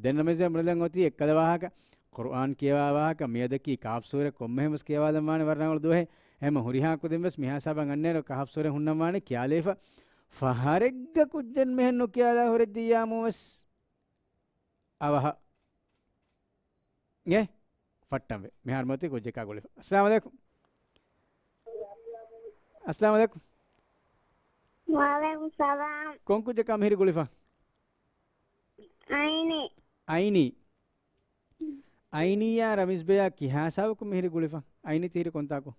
ދެން ނަމަވެސް ބުނެލަން އޮތީ އެއްކަލަ ވާހަކަ. ޤުރުއާން ކިޔަވާ ވާހަކަ، މިއަދަކީ ކާފް ސޫރަ ކޮންމެހެން ވެސް ކިޔަވާލަންވާނެ ވަރަށް ރަނގަޅު ދުވަހެއް. އެހެމަ ހުރިހާ ކުދިން ވެސް މިހާސާބަށް އަންނައިރު ކަހަފް ސޫރަ ހުންނަންވާނެ ކިޔާލައިފަ. ފަހަރެއްގަ ކުއްޖެއް މިހެން ނުކިޔާލާ ހުރެއްޖިއްޔާމު ވެސް އަވަހަށް އެ ފައްޓަންވެ. މިހާރު މޮތީ ކުއްޖެއްކާ ގުޅިފަ. އައްސަލާމު ޢަލައިކުމް. އައްސަލާމު ޢަލައިކުމް. ވަޢަލައިކުމް ސަލާމް. ކޮން ކުއްޖެއްކާ މިހިރި ގުޅިފަ؟ އައިނީ. އައިނީ. އައިނީއާ ރަމީޒްބެޔާ ކިހާ ސަބަބަކުން މިހިރި ގުޅިފަ؟ އައިނީ ތިހިރި ކޮންތާކު؟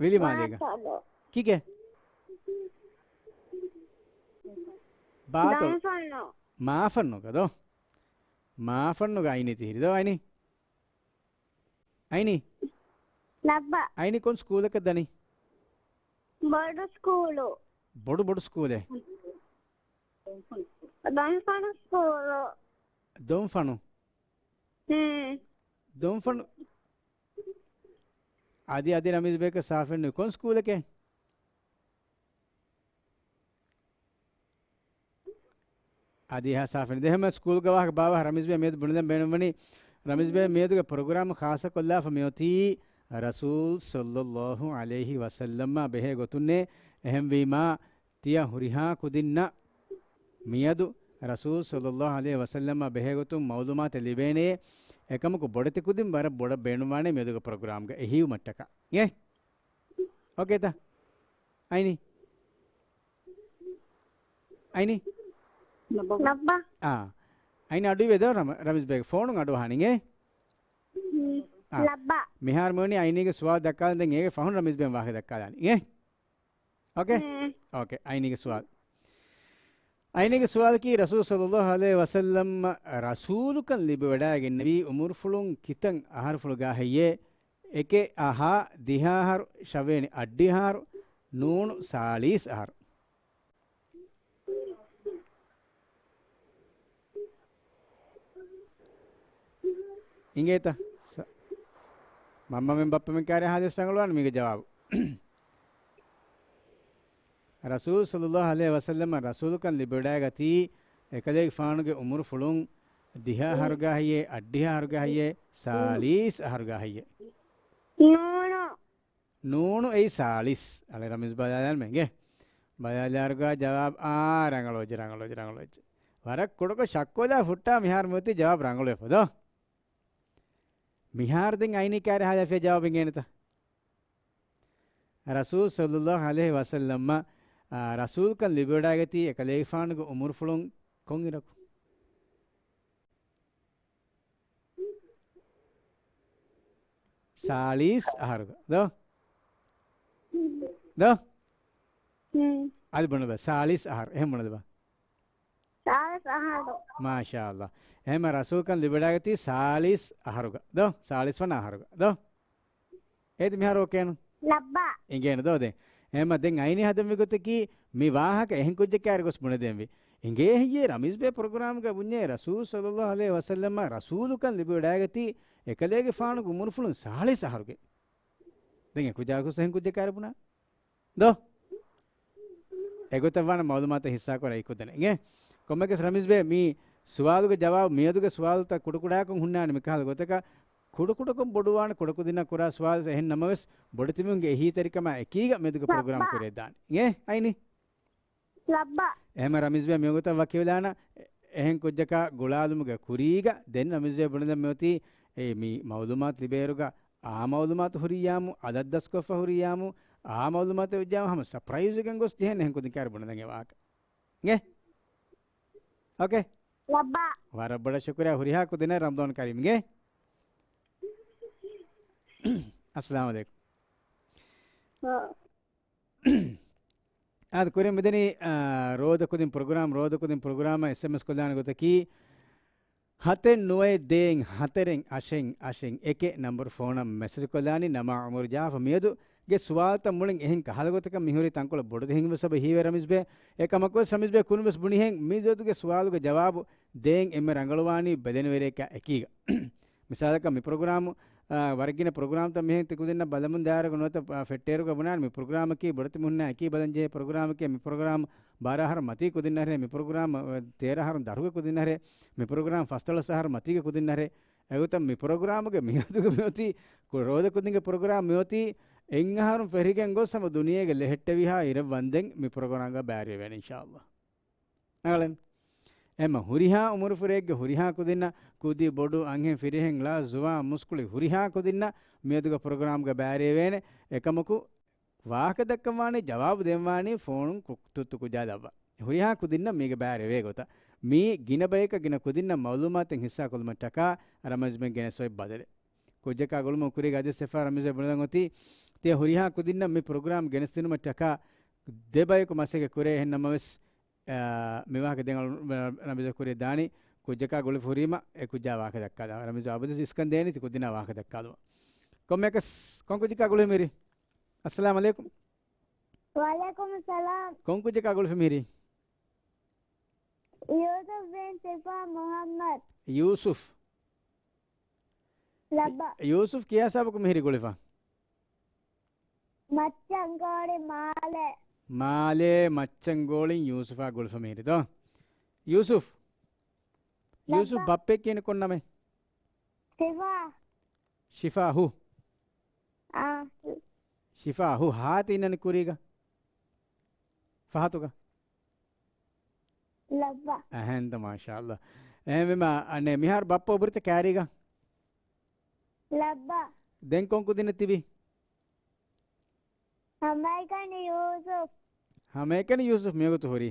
ވިލި މާލޭގަ. ބާތޮލު. ކީކޭ؟ ބާތޮލު. ދޮންފަންނު. މާފަންނުގަ ދޯ؟ މާފަންނުގަ އައިނީ ތިހިރި ދޯ އައިނީ؟ އައިނީ؟ ލައްބަ. އައިނީ ކޮން ސްކޫލަކަށް ދަނީ؟ ބޮޑު ސްކޫލު. ބޮޑު، ބޮޑު ސްކޫލެއް؟ ދޮންފަނު ސްކޫލު. ދޮންފަނު؟ ހުން. ދޮންފަނު. އަދި، އަދި ރަމީޒް ބޭކަށް ސާފެއްނުވި ކޮން ސްކޫލެކޭ؟ އަދި އެހާ ސާފެއް ނުވޭ. އެހެމަ ސްކޫލްގެ ވާހަކަ ބާވާ ރަމީޒް ބޭ މިއަދު ބުނެލަން ބޭނުންވަނީ. ރަމީޒް ބޭ މިއަދުގެ ޕްރޮގްރާމް ޚާއްޞަކޮށްލާފަ މިއޮތީ ރަސޫލް ޞައްލައްލާހު ޢަލައިހި ވަސައްލަމާ ބެހޭ ގޮތުންނޭ. އެހެންވީމާ، ތިޔަ ހުރިހާ ކުދިންނަށް މިއަދު ރަސޫލް ޞައްލައްލާހު ޢަލައިހި ވަސައްލަމާ ބެހޭގޮތުން މަޢުލޫމާތެއް ލިބޭނެޔޭ. އެކަމަކު ބޮޑެތި ކުދިން ވަރަށް ބޮޑަށް ބޭނުންވާނެ މިއަދުގެ ޕްރޮގްރާމްގަ އެހީވުމަށްޓަކާ. އޭ؟ އޯކޭތަ؟ އައިނީ؟ އައިނީ؟ ލައްބަ. އާ. އައިނީ އަޑުއިވޭ ދޯ ރަމ-، ރަމީޒް ބޭގެ ފޯނުން އަޑުއަހާނީ އޭ؟ އާ. ލައްބަ. މިހާރު މިވަނީ އައިނީގެ ސުވާލު ދައްކާލަން ދެން އޭގެ ފަހުން ރަމީޒް ބޭން ވާހަކަ ދައްކާލާނީ އޭ؟ އޯކޭ؟ ހުން. އޯކޭ، އައިނީގެ ސުވާލު. އައިނީގެ ސުވާލަކީ، ރަސޫލު ޞައްލައްލާހު ޢަލައިހި ވަސައްލަމް ރަސޫލުކަން ލިބިވަޑައިގެންނެވީ އުމުރުފުޅުން ކިތަން އަހަރުފުޅުގަ ހެއްޔޭ؟ އެކެއް އަހާ، ދިހަ އަހަރު، ޝަވޭނި އަށްޑިހަ އަހަރު، ނޫނު ސާޅީސް އަހަރު. އިނގޭތަ؟ ސަ-، މަންމަމެން ބައްޕަމެން ކާރި ހާލެސް ރަނގަޅުވާން މީގެ ޖަވާބު. ރަސޫލު ޞައްލައްލާހު ޢަލައިހި ވަސައްލަމަ ރަސޫލުކަން ލިބިވަޑައިގަތީ އެކަލޭގެފާނުގެ އުމުރުފުޅުން ދިހަ އަހަރުގަ ހެއްޔޭ، އަށްޑިހަ އަހަރުގަ ހެއްޔޭ، ސާޅީސް އަހަރުގަ ހެއްޔޭ؟ ނޫނު. ނޫނު އެއީ ސާޅީސް. އަޅެ ރަމީޒް ބަލާލާން މެނގޭ. ބަލާލާރުގަ ޖަވާބު، އާ، ރަނގަޅުވެއްޖެ، ރަނގަޅުވެއްޖެ، ރަނގަޅުވެއްޖެ. ވަރަށް ކުޑަކޮށް ޝައްކުވެލާ ފުއްޓާ މިހާރު މިއޮތީ ޖަވާބު ރަނގަޅުވެފަ ދޯ؟ މިހާރު ދެން އައިނީ ކާރި ހާލަފިޔާ ޖަވާބު އިނގޭނެތަ؟ ރަސޫލު ޞައްލައްލާހު ޢަލައިހި ވަސައްލަމަ، އާ، ރަސޫލުކަން ލިބިވަޑައިގަތީ އެކަލޭގެފާނުގެ އުމުރުފުޅުން ކޮންއިރަކު؟ ސާޅީސް އަހަރުގަ. ދޯ؟ ދޯ؟ ހުން. އަދި ބުނެބަ، ސާޅީސް އަހަރު. އެހެން ބުނެދެބަ. ސާޅީސް އަހަރު. މާޝާﷲ. އެހެންމަ ރަސޫލުކަން ލިބިވަޑައިގަތީ ސާޅީސް އަހަރުގަ. ދޯ؟ ސާޅީސް ވަނަ އަހަރުގަ. ދޯ؟ އޭތި މިހާރު އޯކޭނު؟ ލައްބަ. އިނގޭނު ދޯ ދެން. އެހެންމަ ދެން އައިނީ ހަދަންވީ ގޮތަކީ މި ވާހަކަ އެހެން ކުއްޖެއްކާރި ގޮސް ބުނެދޭންވީ. އިނގޭ ހެއްޔޭ ރަމީޒް ބޭ ޕްރޮގްރާމްގަ ބުންޏޭ ރަސޫލު ޞައްލައްލާހު ޢަލައިހި ވަސައްލަމަ ރަސޫލުކަން ލިބިވަޑައިގަތީ އެކަލޭގެފާނުގެ އުމުރުފުޅުން ސާޅީސް އަހަރުގެ. ދެން އެކުއްޖާ ގޮސް އެހެން ކުއްޖެއް ކާރި ބުނާ. ދޯ؟ އެގޮތަށް ވާނެ މަޢުލޫމާތު ހިއްސާކުރާ އިކުދަނެ. އިނގޭ؟ ކޮންމެއަކަސް ރަމީޒް ބޭ މި ސުވާލުގެ ޖަވާބު މިއަދުގެ ސުވާލުތައް ކުޑަކުޑައަކުން ހުންނާނެ މިކަހަލަ ގޮތަކަށް ކުޑަކުޑަކޮށް ބޮޑުވާނެ ކުޑަކުދިންނަށް ކުރާ ސުވާލުތައް އެހެން ނަމަވެސް ބޮޑެތިމީހުންގެ އެހީތެރިކަމާ އެކީގަ މެދުގެ ޕްރޮގްރާމް ކުރެވިދާނެ. އިނގޭ؟ އައިނީ؟ ލައްބަ. އެހެމަ ރަމީޒް ބޭ މިވަގުތަށް ވަކިވެލާނަ އެހެން ކުއްޖަކާ ގުޅާލުމުގެ ކުރީގަ ދެން ރަމީޒް ބޭ ބުނެލަން މިއޮތީ އެ މި މަޢުލޫމާތު ލިބޭއިރުގަ އާ މަޢުލޫމާތު ހުރިއްޔާމު، އަދަށް ދަސްކޮށްފަ ހުރިއްޔާމު، އާ މަޢުލޫމާތު ވެއްޖާމު ހަމަ ސަޕްރައިޒްވެގެން ގޮސް ޖެހޭނެ އެހެން ކުދިން ކާރި ބުނެލަން އެ ވާހަކަ. އިނގޭ؟ އޯކޭ؟ ލައްބަ. ވަރަށް ބޮޑަށް ޝުކުރިއްޔާ ހުރިހާ ކުދިންނަށް ރަމަޟާން ކަރީމް. އިނގޭ؟ އައްސަލާމު ޢަލައިކުމް. އާދެ، ކުރިން މިދަނީ، އާ، ރޯދަ ކުދިން ޕްރޮގްރާމް، ރޯދަ ކުދިން ޕްރޮގްރާމަށް އެސްއެމްއެސް ކޮށްލާނެ ގޮތަކީ، ހަތެއް ނުވައެއް ދޭއް ހަތަރެއް އަށެއް އަށެއް އެކެއް ނަންބަރު ފޯނަށް މެސެޖް ކޮށްލާނީ ނަމާ އުމުރު ޖަހާފަ މިއަދު ގެ ސުވާލުތައް މުޅިން އެހެން ކަހަލަ ގޮތަކަށް މިހުރީ ތަންކޮޅެއް ބޮޑު ދެހިން ވެސް އެބަ ހީވޭ ރަމީޒް ބޭ. އެކަމަކުވެސް ރަމީޒް ބޭ ކުނިވެސް ބުނިހެން މި ދުވަދުގެ ސުވާލުގެ ޖަވާބު ދޭން އެންމެ ރަނގަޅުވާނީ ބެލެނިވެރިޔަކާ އެކީގަ. މިސާލަކަށް މި ޕްރޮގްރާމު، އާ، ވަރަށް ގިނަ ޕްރޮގްރާމްތައް މިހެން ތި ކުދިންނަށް ބަލަމުން ދާއިރުގަ ނުވަތަ، އާ، ފެއްޓޭރުގަ ބުނާނެ މި ޕްރޮގްރާމަކީ ބޮޑެތި މީހުންނާ އެކީ ބަލަން ޖެހޭ ޕްރޮގްރާމަކީ މި ޕްރޮގްރާމް ބާރަ އަހަރު މަތީ ކުދިންނަށް ހެރޭ، މި ޕްރޮގްރާމް، އާ، ތޭރަ އަހަރު ދަށުގެ ކުދިންނަށް ހެރޭ، މި ޕްރޮގްރާމް ފަސްދޮޅަސް އަހަރު މަތީގެ ކުދިންނަށް ހެރޭ. އެގޮތަށް މި ޕްރޮގްރާމުގެ މިއަދުގެ މިއޮތީ، ކު-، ރޯދަ ކުދިންގެ ޕްރޮގްރާމް މިއޮތީ، އެއް އަހަރުން ފެށިގެން ގޮސް ހަމަ ދުނިޔޭގެ ލެހެއްޓެވިހާ އިރެއް ވަންދެން މި ޕްރޮގްރާމްގަ ބައިވެރިވެވޭނެ އިންޝާﷲ. އަޅެން. އެމަ ހުރިހާ އުމުރުފުރެއްގެ ހުރިހާ ކުދިންނަށް ކުދި ބޮޑު އަންހެން ފިރިހެން ޅަ ޒުވާން މުސްކުޅި ހުރިހާ ކުދިންނަށް މިއަދުގެ ޕްރޮގްރާމްގަ ބައިވެރިވޭނެ. އެކަމަކު ވާހަކަ ދައްކަންވާނީ ޖަވާބު ދޭންވާނީ ފޯނުން ކު-، ތުއްތު ކުއްޖާ ލައްވާ. ހުރިހާ ކުދިންނަށް މީގެ ބައިވެރިވޭ ގޮތަށް. މީ ގިނަ ބަޔަކަށް ގިނަ ކުދިންނަށް މައުލޫމާތެއް ހިއްސާ ކޮށްލުމަށްޓަކާ ރަމީޒް ބެން ގެނެސް އޮތް ބަދަލެއް. ކުއްޖަކާ ގުޅުމުން ކުރީގަ އަދިސް އެފާ ރަމީޒް ބެ ބުނެލަން އޮތީ، ތިޔަ ހުރިހާ ކުދިންނަށް މި ޕްރޮގްރާމް ގެނެސްދިނުމަށްޓަކާ ދެ ބަޔަކު މަސައްކަތް ކުރޭ. އެހެން ނަމަވެސް، އާ، މި ވާހަކަ ދެން އަޅު-، ރަމީޒަށް ކުރިއަށް ދާނީ ކުއްޖަކާ ގުޅިފަ ހުރީމަ އެ ކުއްޖާ ވާހަކަ ދައްކާލާ. ރަމީޒު އަބަދުވެސް އިސްކަން ދޭނީ ތި ކުދިންނާ ވާހަކަ ދައްކާލުމަށް. ކޮންމެއަކަސް ކޮން ކުއްޖަކާ ގުޅި މިރި؟ އައްސަލާމް އަލައިކުމް. ވައަލައިކުމް ސަލާމް. ކޮން ކުއްޖަކާ ގުޅިފަ މިރި؟ ޔޫސުފް ބިން ސިފާ މުހައްމަދު. ޔޫސުފް. ލައްބަ. ޔޫސުފް ކިޔާ ހިސާބަކު މިހިރީ ގުޅިފަ؟ މައްޗަންގޯޅި މާލެ. މާލެ މައްޗަންގޯޅިން ޔޫސުފާ ގުޅިފަ މިހިރީ ދޯ؟ ޔޫސުފް. ޔޫސުފް ލައްބަ. ބައްޕަ ކިޔަނީ ކޮން ނަމެއް؟ ޝިފާ. ޝިފާ ހު. އާ. ޝިފާ ހު ހާ ތި އިންނަނީ ކުރީގަ؟ ފަހަތުގަ؟ ލައްބަ. އެހެންތަ މާޝާﷲ. އެހެންވީމަ، އަނެއް މިހާރު ބައްޕަ އުބުރިތަ ކާރީގަ؟ ލައްބަ. ދެން ކޮން ކުދިންނެއް ތިބީ؟ ހަމައެކަނި ޔޫސުފް. ހަމައެކަނި ޔޫސުފް މިވަގުތު ހުރީ؟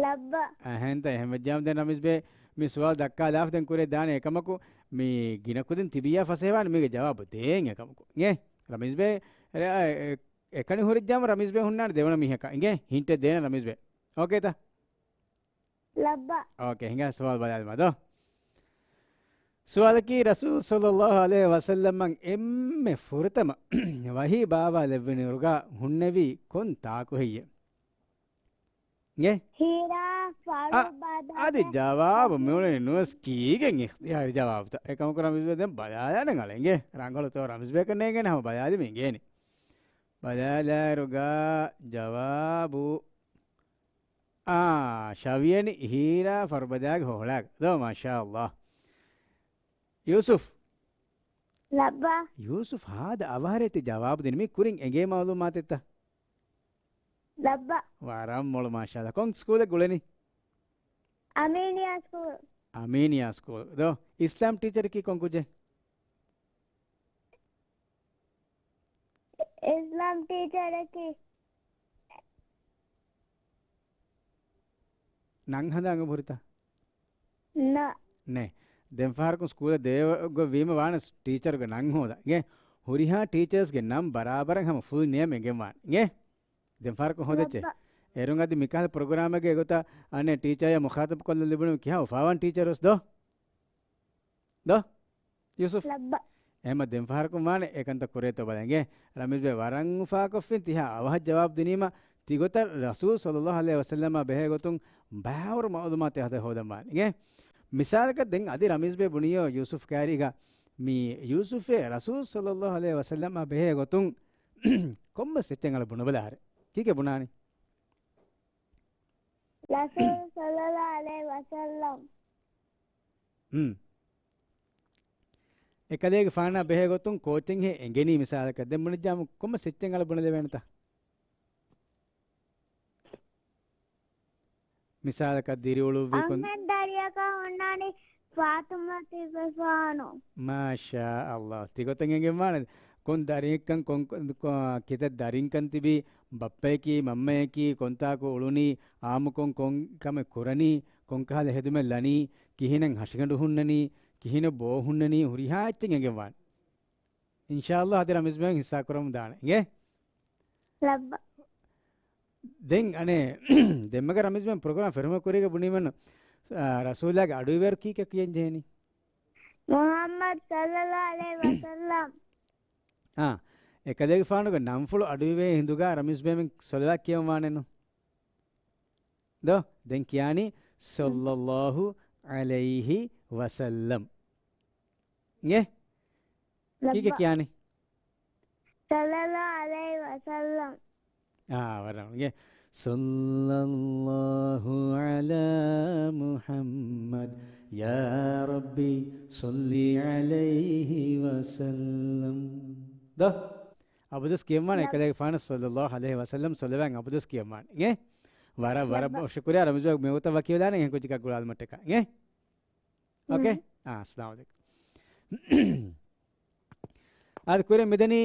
ލައްބަ. އެހެންތަ އެހެން ވެއްޖާމަ ދެން ރަމީޒް ބޭ މި ސުވާލު ދައްކާލާފަ ދެން ކުރިއަށް ދާނެ. އެކަމަކު މި ގިނަ ކުދިން ތިބިއްޔާ ފަސޭހަވާނެ މީގެ ޖަވާބު ދޭން އެކަމަކު. އިނގޭ؟ ރަމީޒް ބޭ، އެ، އެ، އެކަނި ހުރެއްޖާމަ ރަމީޒް ބޭ ހުންނާނެ ދެވަނަ މީހަކަށް. އިނގޭ؟ ހިންޓެއް ދޭނެ ރަމީޒް ބޭ. އޯކޭތަ؟ ލައްބަ. އޯކޭ، ހިނގާ ސުވާލު ބަލާލަމާ ދޯ. ސުވާލަކީ، ރަސޫލު ޞައްލައްލާހު ޢަލައިހި ވަސައްލަމަށް އެންމެ ފުރަތަމަ ވަޙީ ބާވާލެއްވި އިރުގަ ހުންނެވީ ކޮން ތާކު ހެއްޔެވެ؟ އިނގޭ؟ ހީރާ އަ، ފަރުބަދަ އަދި ޖަވާބު މިއުޅެނީ ނުވެސް ކީގެން އިޚްތިޔާރީ ޖަވާބުތައް. އެކަމަކު ރަމީޒް ބޭ ދެން ބަލާލާނަން އަޅެން އިނގޭ. ރަނގަޅުތޯ ރަމީޒް ބޭކަށް ނޭނގޭނެ ހަމަ ބަލާލީމަ އިނގޭނެ. ބަލާލާއިރުގަ ޖަވާބު އާ، ޝަވިޔަނި ހީރާ ފަރުބަދާގެ ހޮހޮޅާގަ. ދޯ، މާޝާﷲ. ޔޫސުފް. ލައްބަ. ޔޫސުފް ހާދަ އަވަހަރޭ ތި ޖަވާބު ދިނީ. މީ ކުރިން އެނގޭ މައުލޫމާތެއްތަ؟ ލައްބަ. ވަރަށް މޮޅު މާޝާﷲ. ކޮން ސްކޫލެއް ގުޅެނީ؟ އަމީނިއާ ސްކޫލް. އަމީނިއާ ސްކޫލް. ދޯ، އިސްލާމް ޓީޗަރަކީ ކޮން ކުއްޖެއް؟ އިސްލާމް ޓީޗަރަކީ. ނަން ހަނދާން އެބަހުރިތަ؟ ނަ. ނެ. ދެން ފަހަރަކުން ސްކޫލަށް ދޭ ގޮތް ވީމަ ވާނެ ޓީޗަރުގެ ނަން ހޯދަން. އިނގޭ؟ ހުރިހާ ޓީޗަރސްގެ ނަން ބަރާބަރަށް ހަމަ ފުލް ނޭމް އެނގެން ވާނެ. އިނގޭ؟ ދެން ފަހަރަކުން ހޯދައްޗޭ. ލައްބަ. އޭރުން އަދި މިކަހަލަ ޕްރޮގްރާމެއްގެ ގޮތަށް އަނެއް ޓީޗަރ އޭ މުޚާތަބު ކޮށްލަން ލިބުނު ކިހާ އުފާވާން ޓީޗަރުސް ދޯ؟ ދޯ؟ ޔޫސުފް. ލައްބަ. އެހެމަ ދެން ފަހަރަކުން ވާނެ އެކަންތައް ކުރޭތޯ ބަލަން. އިނގޭ؟ ރަމީޒް ބޭ ވަރަށް އުފާކޮށްފިން ތިހާ އަވަހަށް ޖަވާބު ދިނީމަ ތިގޮތަށް ރަސޫލު ޞައްލައްލާހު ޢަލައިހި ވަސައްލަމާ ބެހޭ ގޮތުން ބާވަރު މައުލޫމާތެއް ހަދަ ހޯދަން ވާނެ. އިނގޭ؟ މިސާލަކަށް ދެން އަދި ރަމީޒް ބޭ ބުނިޔޯ ޔޫސުފް ކާރީގަ މި ޔޫސުފޭ ރަސޫލު ޞައްލައްލާހު ޢަލައިހި ވަސައްލަމާ ބެހޭ ގޮތުން ކޮންމެސް އެއްޗެއް އަޅަ ބުނެބަލާ ހަރެ. ކީކޭ ބުނާނީ؟ ރަސޫލު ޞައްލައްލާހު ޢަލައިހި ވަސައްލަމް. ހުން. އެކަލޭގެފާނާ ބެހޭ ގޮތުން ކޯއްޗެއްހޭ އެނގެނީ މިސާލަކަށް. ދެން ބުނެއްޖާމު ކޮންމެސް އެއްޗެއް އަޅަ ބުނެލެވޭނެތަ؟ މިސާލަކަށް ދިރިއުޅުއްވި ކޮން އަންހެން ދަރިޔަކަށް ހުންނާނީ ފާތުމަތުގެފާނު. މާޝާﷲ. ތިގޮތަށް އެނގެންވާނެ. ކޮން ދަރިއެއްކަން ކޮން، ކޮ-، ކިތައް ދަރިންކަން ތިބީ، ބައްޕަޔަކީ، މަންމަޔަކީ، ކޮންތާކު އުޅުނީ، އާއްމުކޮށް ކޮން ކަމެއް ކުރަނީ، ކޮންކަހަލަ ހެދުމެއް ލަނީ، ކިހިނެއް ހަށިގަނޑު ހުންނަނީ، ކިހިނެއް ބޯ ހުންނަނީ، ހުރިހާ އެއްޗެއް އެނގެންވާނެ. އިންޝާﷲ އަދި ރަމީޒް ބޭ ހިއްސާކުރަމުން ދާނެ. އިނގޭ؟ ލައްބަ. ދެން އަނެއް ދެންމެގަ ރަމީޒް ބޭ ޕްރޮގްރާމް ފެށުމަށް ކުރީގަ ބުނީމަން، އާ، ރަސޫލާގެ އަޑުއިވޭރު ކީކޭ ކިޔަން ޖެހެނީ؟ މުޙައްމަދު ޞައްލައްލާހު ޢަލައިހި ވަސައްލަމް. އާ، އެކަލޭގެފާނުގެ ނަންފުޅު އަޑުއިވޭ ހިނދުގަ ރަމީޒް ބޭބެ ސޮލަވާތް ކިޔަން ވާނެއްނު. ދޯ؟ ދެން ކިޔާނީ، ސައްލައްލާހު ޢަލައިހި ވަސައްލަމް. އިނގޭ؟ ކީކޭ ކިޔާނީ؟ ސައްލައްލާހު ޢަލައިހި ވަސައްލަމް. އާ، ވަރަށް އިނގޭ. ސައްލައްލާހު ޢަލާ މުޙައްމަދް، ޔާ ރައްބި ޞައްލި ޢަލައިހި ވަސައްލަމް. ދޯ؟ އަބަދުވެސް ކިޔަންވާނެ އެކަލޭގެފާނަށް ސައްލައްލާހު ޢަލައިހި ވަސައްލަމް ސޮލަވާތް އަބަދުވެސް ކިޔަންވާނެ. އިނގޭ؟ ވަރަށް، ވަރަށް ޝުކުރިއްޔާ ރަމީޒް ބޭބެ މިވަގުތަށް ވަކިވެލާނެ އެހެން ކުއްޖަކާ ގުޅާލުމަށްޓަކާ. އިނގޭ؟ އޯކޭ؟ އާ، އައްސަލާމު ޢަލައިކުމް. އާދެ، ކުރިން މިދަނީ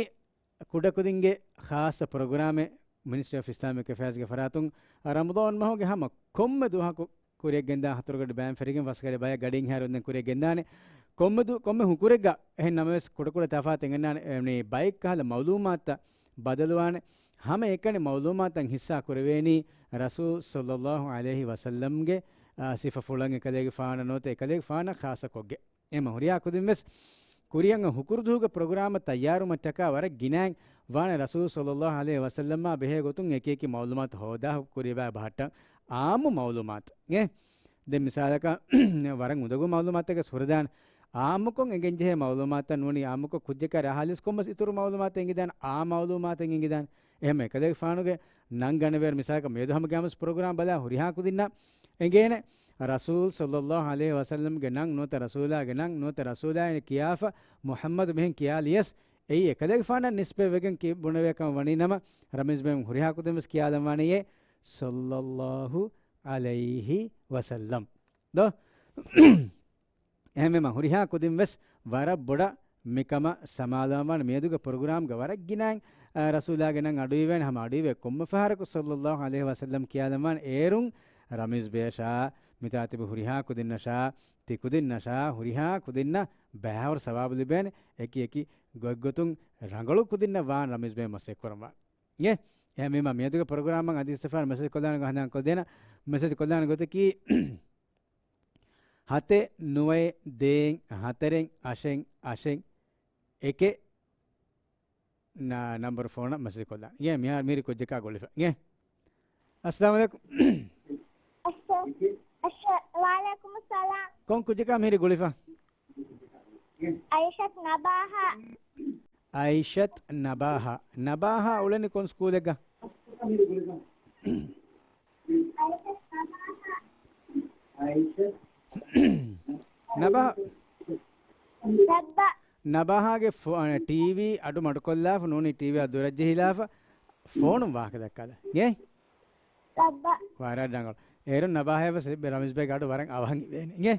ކުޑަކުދިންގެ ޚާއްޞަ ޕްރޮގްރާމެއް މިނިސްޓްރީ އޮފް އިސްލާމިކް އެފެއާޒްގެ ފަރާތުން ރަމަޟާން މަހުގެ ހަމަ ކޮންމެ ދުވަހަކު ކުރިއަށް ގެންދާ ހަތަރުގަޑި ބައިން ފެށިގެން ފަސްގަޑި ބަޔަށް ގަޑިއިން ހައިރު ދެން ކުރިއަށް ގެންދާނެ. ކޮންމެ ދު-، ކޮންމެ ހުކުރެއްގަ އެހެން ނަމަވެސް ކުޑަކުޑަ ތަފާތު އެނގެންނާނެ، އެ، މި ބައެއް ކަހަލަ މައުލޫމާތުތައް ބަދަލުވާނެ. ހަމަ އެކަނި މައުލޫމާތަށް ހިއްސާ ކުރެވޭނީ ރަސޫލް ޞައްލައްލާހު ޢަލައިހި ވަސައްލަމްގެ، އާ، ސިފަފުޅަށް އެކަލޭގެފާނަށް ނުވަތަ އެކަލޭގެފާނަށް ޚާއްޞަކޮށްގެން. އެމަ ހުރިހާ ކުދިން ވެސް ކުރިއަށް ހުކުރުދުވަހުގެ ޕްރޮގްރާމަށް ތައްޔާރުވުމަށްޓަކާ ވަރަށް ގިނައިން ވާނެ ރަސޫލް ޞައްލައްލާހު ޢަލައިހި ވަސައްލަމާ ބެހޭ ގޮތުން އެކި އެކި މައުލޫމާތު ހޯދާ ކުރިއަށް ބަހައްޓަން އާއްމު މައުލޫމާތު. އެ ދެން މިސާލަކަށް ވަރަށް އުނދަގޫ މައުލޫމާތަކެއް ހުރެދާނެ. އާއްމުކޮށް އެނގެންޖެހޭ މައުލޫމާތަށް ނޫނީ އާއްމުކޮށް ކުއްޖަކާ ރަހާލިސް ކޮންމެސް އިތުރު މައުލޫމާތެއް އެނގިދާނެ، އާ މައުލޫމާތެއް އެނގިދާނެ. އެހެން އެކަލޭގެފާނުގެ ނަން ގަނެވޭ މިސާލަކަށް މިއަދު ހަމަ ގައިމުވެސް ޕްރޮގްރާމް ބަލާ ހުރިހާ ކުދިންނަށް އެނގޭނެ. ރަސޫލް ޞައްލައްލާހު ޢަލައިހި ވަސައްލަމްގެ ނަން ނުވަތަ ރަސޫލާގެ ނަން ނުވަތަ ރަސޫލާއިން ކިޔާފަ މުޙައްމަދު މިހެން ކިޔާލިޔަސް އެއީ އެކަލޭގެފާނަށް ނިސްބަތްވެގެން ކި-، ބުނެވޭ ކަމަށް ވަނީ ނަމަ، ރަމީޒް ބޭބެ ހުރިހާ ކުދިން ވެސް ކިޔާލަންވާނެޔޭ، ޞައްލައްލާހު ޢަލައިހި ވަސައްލަމް. ދޯ؟ އެހެންވީމަ ހުރިހާ ކުދިން ވެސް ވަރަށް ބޮޑަށް މިކަމަށް ސަމާލުވާން ވާނެ. މިއަދުގެ ޕްރޮގްރާމްގަ ވަރަށް ގިނައިން، އާ، ރަސޫލާގެ ނަން އަޑުއިވޭނެ. ހަމަ އަޑުއިވޭ ކޮންމެ ފަހަރަކު ޞައްލައްލާހު ޢަލައިހި ވަސައްލަމް ކިޔާލަންވާނެ. އޭރުން ރަމީޒް ބޭބަށާ، މިތާ ތިބި ހުރިހާ ކުދިންނަށާ، ތި ކުދިންނަށާ، ހުރިހާ ކުދިންނަށް ބައިވަރު ސަވާބު ލިބޭނެ. އެކި އެކި ގޮތްގޮތުން ރަނގަޅު ކުދިންނަށް ވާން ރަމީޒް ބޭބެ މަސައްކަތް ކުރަންވާނެ. އިނގޭ؟ އެހެންވީމަ މިއަދުގެ ޕްރޮގްރާމަށް އަދި އިސްތިފާން މެސެޖް ކޮށްލާނެ ގޮތަކީ، ހަތެއް ނުވައެއް ދޭއް ހަތަރެއް އަށެއް އަށެއް އެކެއް ނަ-، ނަންބަރު ފޯނަށް މެސެޖް ކޮށްލާނެ. އިނގޭ، މިހާރު މިހިރީ ކުއްޖަކާ ގުޅިފަ. އިނގޭ. އައްސަލާމު ޢަލައިކުމް. އައްސަ-، އައްސަ-، ވަޢަލައިކުމުއްސަލާމް. ކޮން ކުއްޖަކާ މިހިރީ ގުޅިފަ؟ އައިޝަތު ނަބާހާ. އައިޝަތު ނަބާހާ. ނަބާހާ އުޅެނީ ކޮން ސްކޫލެއްގަ؟ ނަބާ-، ނަބާހާގެ ފޯ-، ޓީވީ އަޑު މަޑުކޮށްލާފަ ނޫނީ، ޓީވީ އަށް ދުރަށް ޖެހިލާފަ ފޯނުން ވާހަކަ ދައްކާލަ. އިނގޭ؟ ވަރަށް ރަނގަޅު. އޭރުން ނަބާހާ ވެސް ރަމީޒް ބޭގެ އަޑު ވަރަށް އަވަހަށް އިވޭނެ. އިނގޭ؟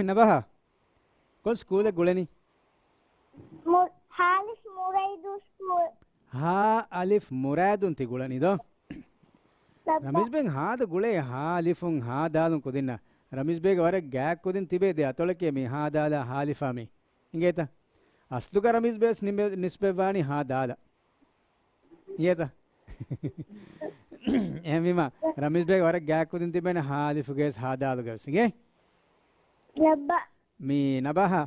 ނަބާހާ. ކޮން ސްކޫލެއް ގުޅެނީ؟ މު-، ހާ އަލިފް މުރައިދު ސްކޫލް. ހާ އަލިފް މުރައިދުން ތި ގުޅަނީ ދޯ؟ ރަމީޒް ބޭގެ ހާދަ ގުޅޭ ހާ އަލިފުން ހާ ދާލުން ކުދިންނަށް. ރަމީޒް ބޭގެ ވަރަށް ގާތް ކުދިން ތިބޭ ދެ އަތޮޅެކޭ މި ހާ ދާލާ ހާ އަލިފާ މީ. އިނގޭތަ؟ އަސްލުގަ ރަމީޒް ބޭގެ ވެސް ނިސްބަތްވާނީ ހާ ދާލަށް. އިނގޭތަ؟ އެހެންވީމަ، ރަމީޒް ބޭގެ ވަރަށް ގާތް ކުދިން ތިބޭނެ ހާ އަލިފުގެ ވެސް ހާ ދާލުގެ ވެސް. އިނގޭ؟ މި ނަބާހާ،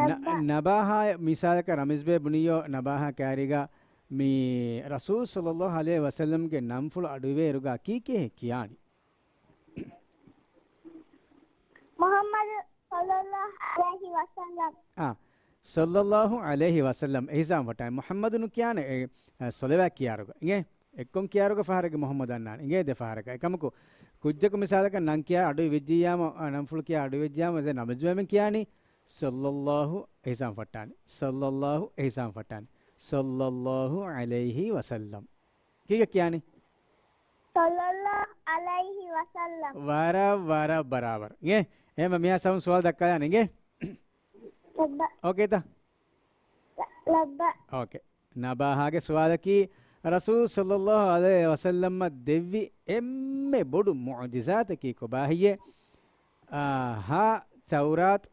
ނަ-، ނަބާހާ މިސާލަކަށް ރަމީޒް ބޭގެ ބުނިއްޔޯ ނަބާހާ ކައިރީގަ މި ރަސޫލް ޞައްލައްލާހު ޢަލައިހި ވަސައްލަމްގެ ނަންފުޅު އަޑުއިވޭ އިރުގަ ކީކޭ ކިޔާނީ؟ މުޙައްމަދު ޞައްލައްލާހު ޢަލައިހި ވަސައްލަމް. އާ، ޞައްލައްލާހު ޢަލައިހި ވަސައްލަމް. އެހިސާބުން ވައްޓާ. މުޙައްމަދު ނުކިޔާނެ، އެ، އަ، ޞަލަވާތް ކިޔާއިރުގަ. އިނގޭ؟ އެއްކޮން ކިޔާއިރުގަ ފަހަރެއްގެ މުޙައްމަދު އަންނާނެ. އިނގޭ ދެ ފަހަރަކަށް. އެކަމަކު، ކުއްޖަކު މިސާލަކަށް ނަން ކިޔާ އަޑު ވެއްޖިއްޔާމަ، އަ، ނަންފުޅު ކިޔާ އަޑު ވެއްޖިއްޔާމަ، ދެން ރަމީޒް ބޭގެ ކިޔާނީ، ޞައްލައްލާހު އެހިސާބުން ފައްޓާނެ. ޞައްލައްލާހު އެހިސާބުން ފައްޓާނެ. ޞައްލައްލާހު ޢަލައިހި ވަސައްލަމް. ކީކޭ ކިޔާނީ؟ ޞައްލައްލާހު ޢަލައިހި ވަސައްލަމް. ވަރަށް، ވަރަށް ބަރާބަރު. އިނގޭ؟ އެހެންވީމަ މިހާ ސައުން ސުވާލު ދައްކާލާނެ. އިނގޭ؟ ލައްބަ. އޯކޭތަ؟ ލަ-، ލައްބަ. އޯކޭ. ނަބާހާގެ ސުވާލަކީ، ރަސޫލު ޞައްލައްލާހު ޢަލައިހި ވަސައްލަމަށް ދެއްވި އެންމެ ބޮޑު މުޢުޖިޒާތަކީ ކޮބާހެއްޔޭ؟ އާ، ހާ ތައުރާތު،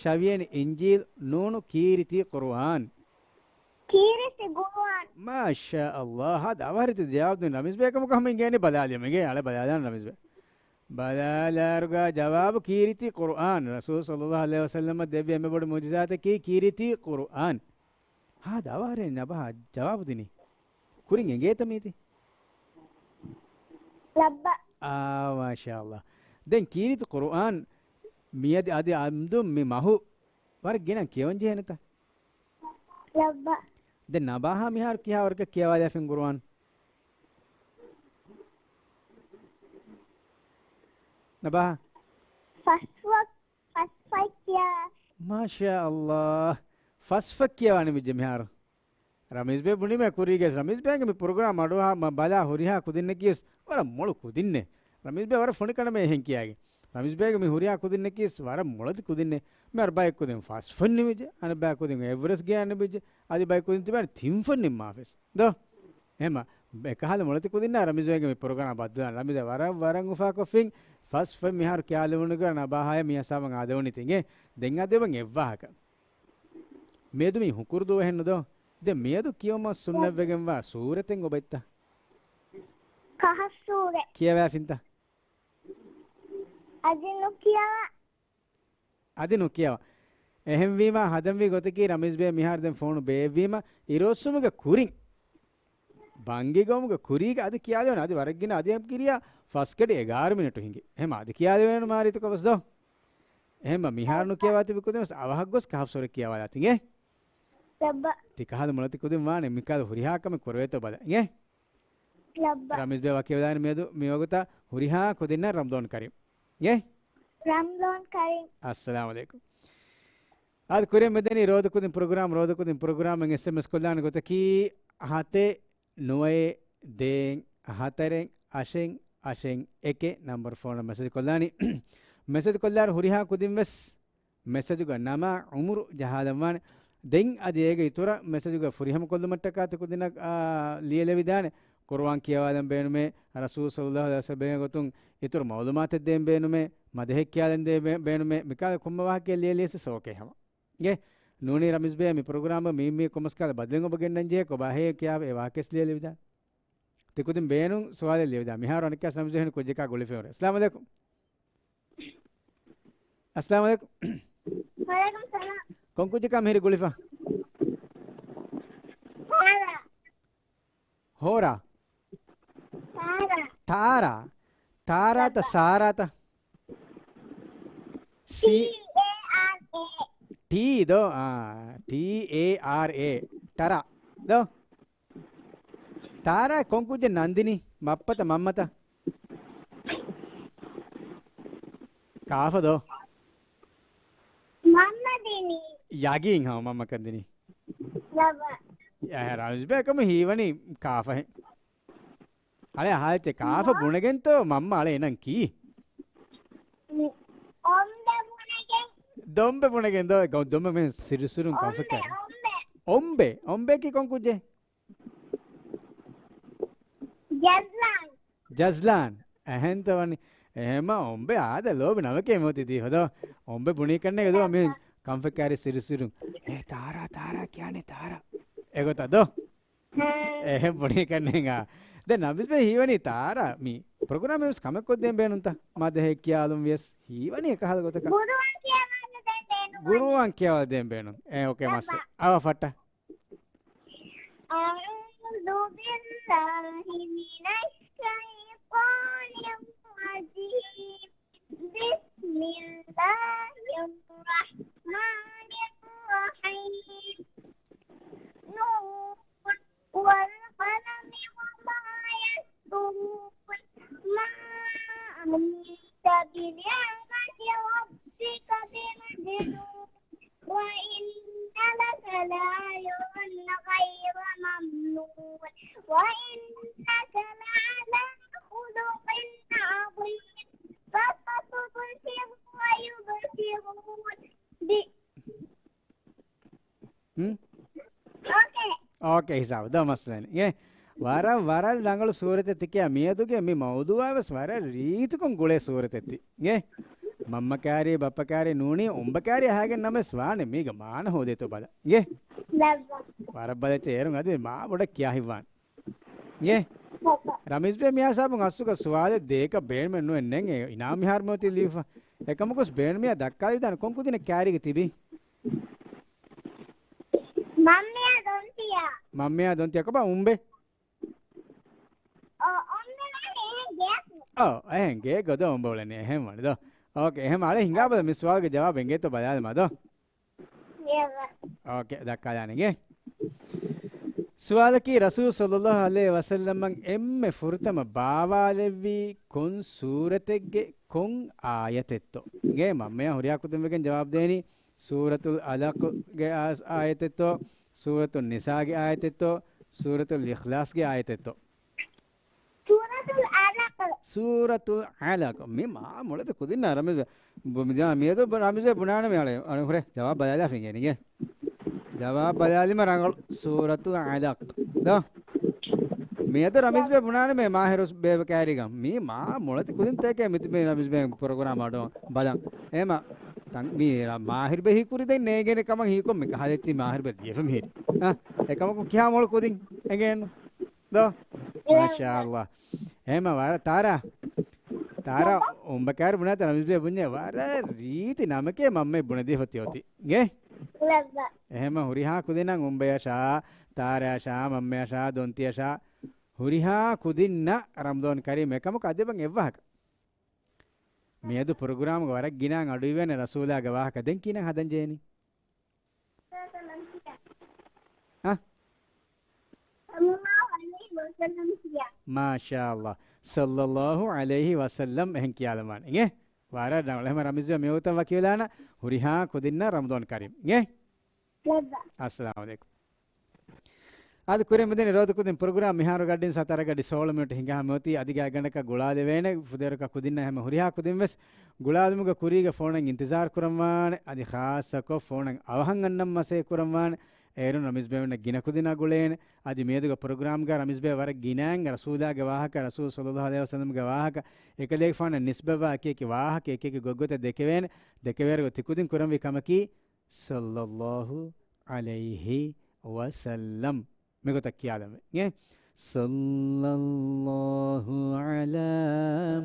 ޝަވިޔަނި އިންޖީލު، ނޫނު ކީރިތި ޤުރުއާން. ކީރިތި ޤުރުއާން. މާޝާ އައްލާ، ހާދަ އަވަހަށް ރީތި ޖަވާބު ދިން ރަމީޒް ބޭ. އެކަމަކު ހަމަ އިނގޭނެ ބަލާލިޔަމު. އިނގޭ އަޅެ ބަލާލާން ރަމީޒް ބޭ. ބަލާލާރުގަ ޖަވާބު ކީރިތި ޤުރުއާން. ރަސޫލު ޞައްލައްލާހު ޢަލައިހި ވަސައްލަމަށް ދެއްވި އެންމެ ބޮޑު މުޢުޖިޒާތަކީ ކީރިތި ޤުރުއާން. ހާދަ އަވަހަރެއް ނަބަހަށް ޖަވާބު ދިނީ. ކުރިން އެނގޭތަ މީތި؟ ލައްބަ. އާ، މާޝާﷲ. ދެން ކީރިތި ޤުރުއާން މިއަދި އަދި އަމްދު މި މަހު ވަރަށް ގިނަ ކިޔަވަން ޖެހޭނެތަ؟ ލައްބަ. ދެން ނަބާހާ މިހާރު ކިހާ ވަރަކަށް ކިޔަވާލާފިން ޤުރުއާން؟ ނަބާހާ؟ ފަސްފަ-، ފަސްފަ ކިޔާ. މާޝާﷲ. ފަސްފަ ކިޔަވާ ނިމިއްޖެ މިހާރު. ރަމީޒް ބޭ ބުނީމޭ ކުރީގެ ރަމީޒް ބޭގެ މި ޕްރޮގްރާމް އަޑުއަހާ މަ-، ބަލާ ހުރިހާ ކުދިންނަކީސް ވަރަށް މޮޅު ކުދިންނޭ. ރަމީޒް ބޭ ވަރަށް ފޮނި ކަނޑަމޭ އެހެން ކިޔާގެ. ރަމީޒް ބޭގެ މި ހުރިހާ ކުދިންނަކީސް ވަރަށް މޮޅަދި ކުދިންނޭ. މި އަރުބާއެއް ކުދިން ފަސް ފޮން ނިމިއްޖެ. އަނެއްބާ ކުދިން އެވްރެސް ގެޔާ ނިމިއްޖެ. އަދި ބައި ކުދިން ތިބޭނެ ތިން ފޮން ނިންމާފެސް. ދޯ؟ އެހެމަ އެކަހަލަ މޮޅަދި ކުދިންނާ ރަމީޒް ބޭގެ މި ޕްރޮގްރާމް ބައްދަލާން. ރަމީޒް ވަރަށް ވަރަށް އުފާކޮށްފިން. ފަސް ފޮން މިހާރު ކިޔާލެވުނުގަ ނަބާހާއަށް މި ހިސާބަށް އާދެވުނީ ތިނގޭ. ދެން އަދި އޮބަން އެއްވާހަކަ. މިއަދު މީ ހުކުރު ދުވަހެއްނު ދޯ؟ ދެން މިއަދު ކިޔަވުމަށް ސުންނަތްވެގެންވާ ސޫރަތެއް އޮބައްތަ؟ ކަހަފް ސޫރަ. ކިޔަވާފިންތަ؟ އަދި ނުކިޔަވާ. އަދި ނުކިޔަވާ. އެހެންވީމާ ހަދަންވީ ގޮތަކީ ރަމީޒް ބޭ މިހާރު ދެން ފޯނު ބޭއްވީމަ އިރުއޮއްސުމުގެ ކުރިން ބަންގި ގައުމުގެ ކުރީގަ އަދި ކިޔާލެވޭނެ. އަދި ވަރަށް ގިނަ އަދި އެބަ ކިރިޔާ ފަސް ގަޑި އެގާރަ މިނެޓު ހިނގި. އެހެމަ އަދި ކިޔާލެވޭނެ މާ ރީތިކޮށް ވެސް ދޯ؟ އެހެމަ މިހާރު ނުކިޔަވާ ތިބި ކުދިން ވެސް އަވަހަށް ގޮސް ކަހަފް ސޫރަ ކިޔަވާލާ ތިނގޭ. ލައްބަ. ތި ކަހަލަ މޮޅަދި ކުދިން ވާނެ މިކަހަލަ ހުރިހާ ކަމެއް ކުރެވޭތޯ ބަލަ. އިނގޭ؟ ލައްބަ. ރަމީޒް ބޭ ވަކިވެލާނެ މިއަދު މިވަގުތާ ހުރިހާ ކުދިންނަށް ރަމްޟާން ކަރީމް. އިނގޭ؟ ރަމްޟާން ކަރީމް. އައްސަލާމު ޢަލައިކުމް. އާދެ، ކުރިއަށް މިދަނީ ރޯދަކުދިން ޕްރޮގްރާމް، ރޯދަކުދިން ޕްރޮގްރާމް އެސްއެމްއެސް ކޮށްލާނެ ގޮތަކީ ހަތެއް ނުވައެއް ދޭއް ހަތަރެއް އަށެއް އަށެއް އެކެއް ނަންބަރު ފޯނަށް މެސެޖް ކޮށްލާނީ. މެސެޖް ކޮށްލާއިރު ހުރިހާ ކުދިން ވެސް މެސެޖުގަ ނަމާ ޢުމުރު ޖަހާލަންވާނެ. ދެން އަދި އޭގެ އިތުރަށް މެސެޖުގަ ފުރިހަމަކޮށްލުމަށްޓަކާ ތިކުދިންނަށް، އާ، ލިޔެލެވިދާނެ. ޤުރުއާން ކިޔަވާލަން ބޭނުމޭ، ރަސޫލު ޞައްލައްލާހު ޢަލައިހި ވަސައްލަމްގެ ގޮތުން އިތުރު މަޢުލޫމާތެއް ދޭން ބޭނުމޭ، މަދަޙަ ކިޔާލަން ދޭ ބޭ-، ބޭނުމޭ، މިކަހަލަ ކޮންމެ ވާހަކައެއް ލިޔެލިޔަސް ސޯކޭ ހަމަ. އިނގޭ؟ ނޫނީ ރަމީޒް ބޭ މި ޕްރޮގްރާމަށް މި، މި ކޮމަސް ކާލަ ބަދަލެއް އޮބަ ގެންނަން ޖެހޭ ކޮބާ ހޭ ކިޔާ އެ ވާހަކައެސް ލިޔެލެވިދާނެ. ތިކުދިން ބޭނުން ސުވާލެއް ލިޔެވިދާނެ. މިހާރު އަނެއްކާސް ރަމީޒް ބޭ ހުންނަ ކުއްޖަކާ ގުޅިފަ ހުރޭ. އައްސަލާމު ޢަލައިކުމް. އައްސަލާމު ޢަލައިކުމް. ވަޢަލައިކުމް ސަލާމް. ކޮން ކުއްޖަކާ މިހިރީ ގުޅިފަ؟ ހޯރާ. ހޯރާ؟ ތާރާ. ތާރާ. ތާރާތަ ސާރާތަ؟ ސީ. ޓީ އޭ އާރް އޭ. ޓީ ދޯ؟ އާ، ޓީ އޭ އާރް އޭ. ޓަރާ. ދޯ؟ ތާރާ ކޮން ކުއްޖެއް ނަންދިނީ؟ ބައްޕަތަ މަންމަތަ؟ ކާފަ ދޯ؟ މަންމަ ދިނީ. ޔަގީން ހަމަ މަންމަ ކަން ދިނީ. ބައްޕަ. އެ، ރަމީޒް ބޭ އެކަމު ހީވަނީ ކާފަހެން. އަޅެ އަހާލެއްޗެ ކާފަ ބުނެގެންތޯ މަންމަ އަޅެ އެނަން ކީ؟ އޮނބެ ބުނެގެން. ދޮނބެ ބުނެގެން ދޯ؟ ގޮ-، ދޮނބެ މެ ސިރިސުރުން ކޮންފެކާ؟ އޮނބެ. އޮނބެ. އޮނބެކީ ކޮން ކުއްޖެއް؟ ޖަޒްލާން. ޖަޒްލާން. އެހެންތަ ވަނީ. އެހެމަ އޮނބެ އާދަ ލޯބި ނަމެކޭ މޯތި ދީ ހޮދޯ. އޮނބެ ބުނީ ކަންނޭ ދޯ މި ކަންފެކާރި ސިރިސިރުން. އޭ ތާރާ، ތާރާ ކިޔާނެ ތާރާ. އެގޮތަ ދޯ؟ އެހެން ބުނީ ކަންނޭނގާ. ދެން ރަމީޒް ބޭ ހީވަނީ ތާރާ މި ޕްރޮގްރާމެއް ވެސް ކަމެއް ކޮށްދޭން ބޭނުންތަ؟ މަދަހެއް ކިޔާލުން ވިޔަސް ހީވަނީ އެކަހަލަ ގޮތަކަށް. ގުރުއާން ކިޔަވާލަދޭން ބޭނުން. ގުރުއާން ކިޔަވާލަދޭން ބޭނުން. އޭ އޯކޭ މައްސަ. އަވަ ފައްޓަ. أعوذ بالله من الشيطان الرجيم. بسم الله الرحمن الرحيم. نون والقلم وما يسطرون. ما أنت بنعمة ربك بمجنون. وإن لك لأجرا غير ممنون. وإنك لعلى خلق عظيم. فستبصر ويبصرون. ބި- ހުން؟ އޯކޭ. އޯކޭ ހިސާބު. ދޯ މައްސަލައެއް. އޭ، ވަރަށް، ވަރަށް ރަނގަޅު ސޫރަތެއް ތިކެއާ މިއަދުގެ މި މައުޟޫޢާ ވެސް ވަރަށް ރީތިކޮށް ގުޅޭ ސޫރަތެއް ތި. އޭ، މަންމަ ކާރި، ބައްޕަ ކާރި ނޫނީ އޮނބަ ކާރި އަހާގެން ނަމަވެސް ވާނެ މީގަ މާނަ ހޯދޭތޯ ބަލަ. އޭ؟ ވަރަށް ބަލައްޗޭ އޭރުން އަދި މާ ބޮޑަށް ކިޔާ ހިތްވާނެ. އޭ؟ ރަމީޒްބެ މިޔާ ސާބުން އަސްލުގަ ސުވާލެއް ދޭކަށް ބޭނުމެއް ނުވެ ނެން އެ އިނާމް މިހާރު މިއޮތީ ލިބިފަ. އެކަމަކުސް ބޭނުމިޔާ ދައްކާލިދާނެ ކޮން ކުދިންނެއް ކާރީގަ ތިބީ؟ މަންމިޔާ ދޮންތިޔާ. މަންމިޔާ ދޮންތިޔާ ކޮބާ އުނބެ؟ އޮ، އޮންމެ ވަނީ އެހެން ގެއަކު. އޮ، އެހެން ގޭ ގޮދަ އޮނބޯޅެނީ އެހެން ވަނި ދޯ. އޯކޭ، އެހެން އަޅެ ހިނގާބަލަ މި ސުވާލުގެ ޖަވާބު އެނގޭތޯ ބަލާލަމާ ދޯ. އެއްވަ. އޯކޭ، ދައްކާލާނެގެ. ސުވާލަކީ ރަސޫލު ޞައްލައްލާހު ޢަލައިހި ވަސައްލަމަށް އެންމެ ފުރަތަމަ ބާވާލެއްވީ ކޮން ސޫރަތެއްގެ ކޮން އާޔަތެއްތޯ؟ ގޭ މަންމަޔާ ހުރިހާ ކުދިން ވެގެން ޖަވާބު ދޭނީ ސޫރަތުލް ޢަލަޤްގެ އާ-، އާޔަތެއްތޯ، ސޫރަތުން ނިސާގެ އާޔަތެއްތޯ، ސޫރަތުލް އިޚްލާޞްގެ އާޔަތެއްތޯ؟ ސޫރަތުލް ޢަލަޤް. ސޫރަތުލް ޢަލަޤް. މި މާ މޮޅެތި ކުދިންނާ ރަމީޒް ބު-، މިދާ މިއަދު ބު-، ރަމީޒް ބުނާނަމޭ އަޅެ. އަޅެ ހުރެ ޖަވާބު ބަލާލާފިނގޭނީގެ. ޖަވާބު ބަލާލީމަ ރަނގަޅު. ސޫރަތުލް ޢަލަޤް. ދޯ. މިއަދު ރަމީޒް ބެ ބުނާނަމޭ މާހިރު ބޭބެ ކައިރީގަ. މީ މާ މޮޅެތި ކުދިން ތޭކޭ މިތިބެ ރަމީޒް ބެ ޕްރޮގްރާމް އަޑު ބަލަން. އޭމަ ތަން މީ ރަ-، މާހިރު ބެ ހީކުރި ދެން ނޭގޭނެ ކަމަށް ހީކޮށް މި ކަހަލެއް ތީ މާހިރު ބެ ދިޔަފަ މިހިރި. އަ، އެކަމަކު ކިހާ މޮޅު ކުދިން އެނގޭނު؟ ދޯ؟ މާޝާﷲ. އެހެމަ ވަރަށް ތާރާ. ތާރާ އުނބަކާރު ބުނާތަ ރަމީޒް ބޭ ބުންޏެ ވަރަށް ރީތި ނަމެކޭ މަންމަ ބުނެދީފަ ތިއޮތީ. ގޭ؟ އެހެމަ ހުރިހާ ކުދިންނަށް އުނބަޔަށާ، ތާރާޔަށާ، މަންމަޔަށާ، ދޮންތިޔަށާ، ހުރިހާ ކުދިންނަށް ރަމަޟާން ކަރީމް. އެކަމަކު އަދި އެބަން އެއްވާހަކަ. މިއަދު ޕްރޮގްރާމްގަ ވަރަށް ގިނައިން އަޑުއިވޭނެ ރަސޫލާގެ ވާހަކަ. ދެން ކީނަން ހަދަން ޖެހެނީ؟ އަ؟ މާޝާﷲ. ޞައްލަﷲު ޢަލައިހި ވަސައްލަމް އެހެން ކިޔާލަމާނެ. އިނގޭ؟ ވަރަށް ރަނގަޅު. އެހެމަ ރަމީޒް ބޭ މިވަގުތަށް ވަކިވެލާނަ ހުރިހާ ކުދިންނަށް ރަމަޟާން ކަރީމް. އިނގޭ؟ އައްސަލާމު ޢަލައިކުމް. އަދި ކުރިން މިދެނީ ރޯދަ ކުދިން ޕްރޮގްރާމް މިހާރު ގަޑިން ސާ ތަރަ ގަޑި ސޯޅަ މިނިޓް ހިނގާ މިއޮތީ. އަދި ގާތްގަނޑަކަށް ގުޅާލެވޭނެ ފުދޭވަރަކަށް ކުދިންނަށް އެހެމަ ހުރިހާ ކުދިން ވެސް ގުޅާލުމުގެ ކުރީގަ ފޯނަށް އިންތިޒާރު ކުރަންވާނެ. އަދި ޚާއްޞަކޮށް ފޯނަށް އަވަހަށް އަންނަން މަސޭ ކުރަންވާނެ. އޭރުން ރަމީޒް ބޭވެންނަށް ގިނަ ކުދިންނާ ގުޅޭނެ. އަދި މިއަދުގެ ޕްރޮގްރާމްގަ ރަމީޒް ބޭ ވަރަށް ގިނައިން ރަސޫލާގެ ވާހަކަ، ރަސޫލު ޞައްލަﷲު ޢަލައިހި ވަސައްލަމްގެ ވާހަކަ، އެކަލޭގެފާނަށް ނިސްބަތްވާ އެކި އެކި ވާހަކަ، އެކި އެކި ގޮތްގޮތަށް ދެކެވޭނެ. ދެކެވޭއިރު ތިކުދިން ކުރަންވީ ކަމަކީ، ޞައްލަﷲު ޢަލައިހި ވަސައްލަމް. މިގޮތަށް ކިޔާލަމެ. އިނގޭ؟ ޞައްލަﷲު ޢަލާ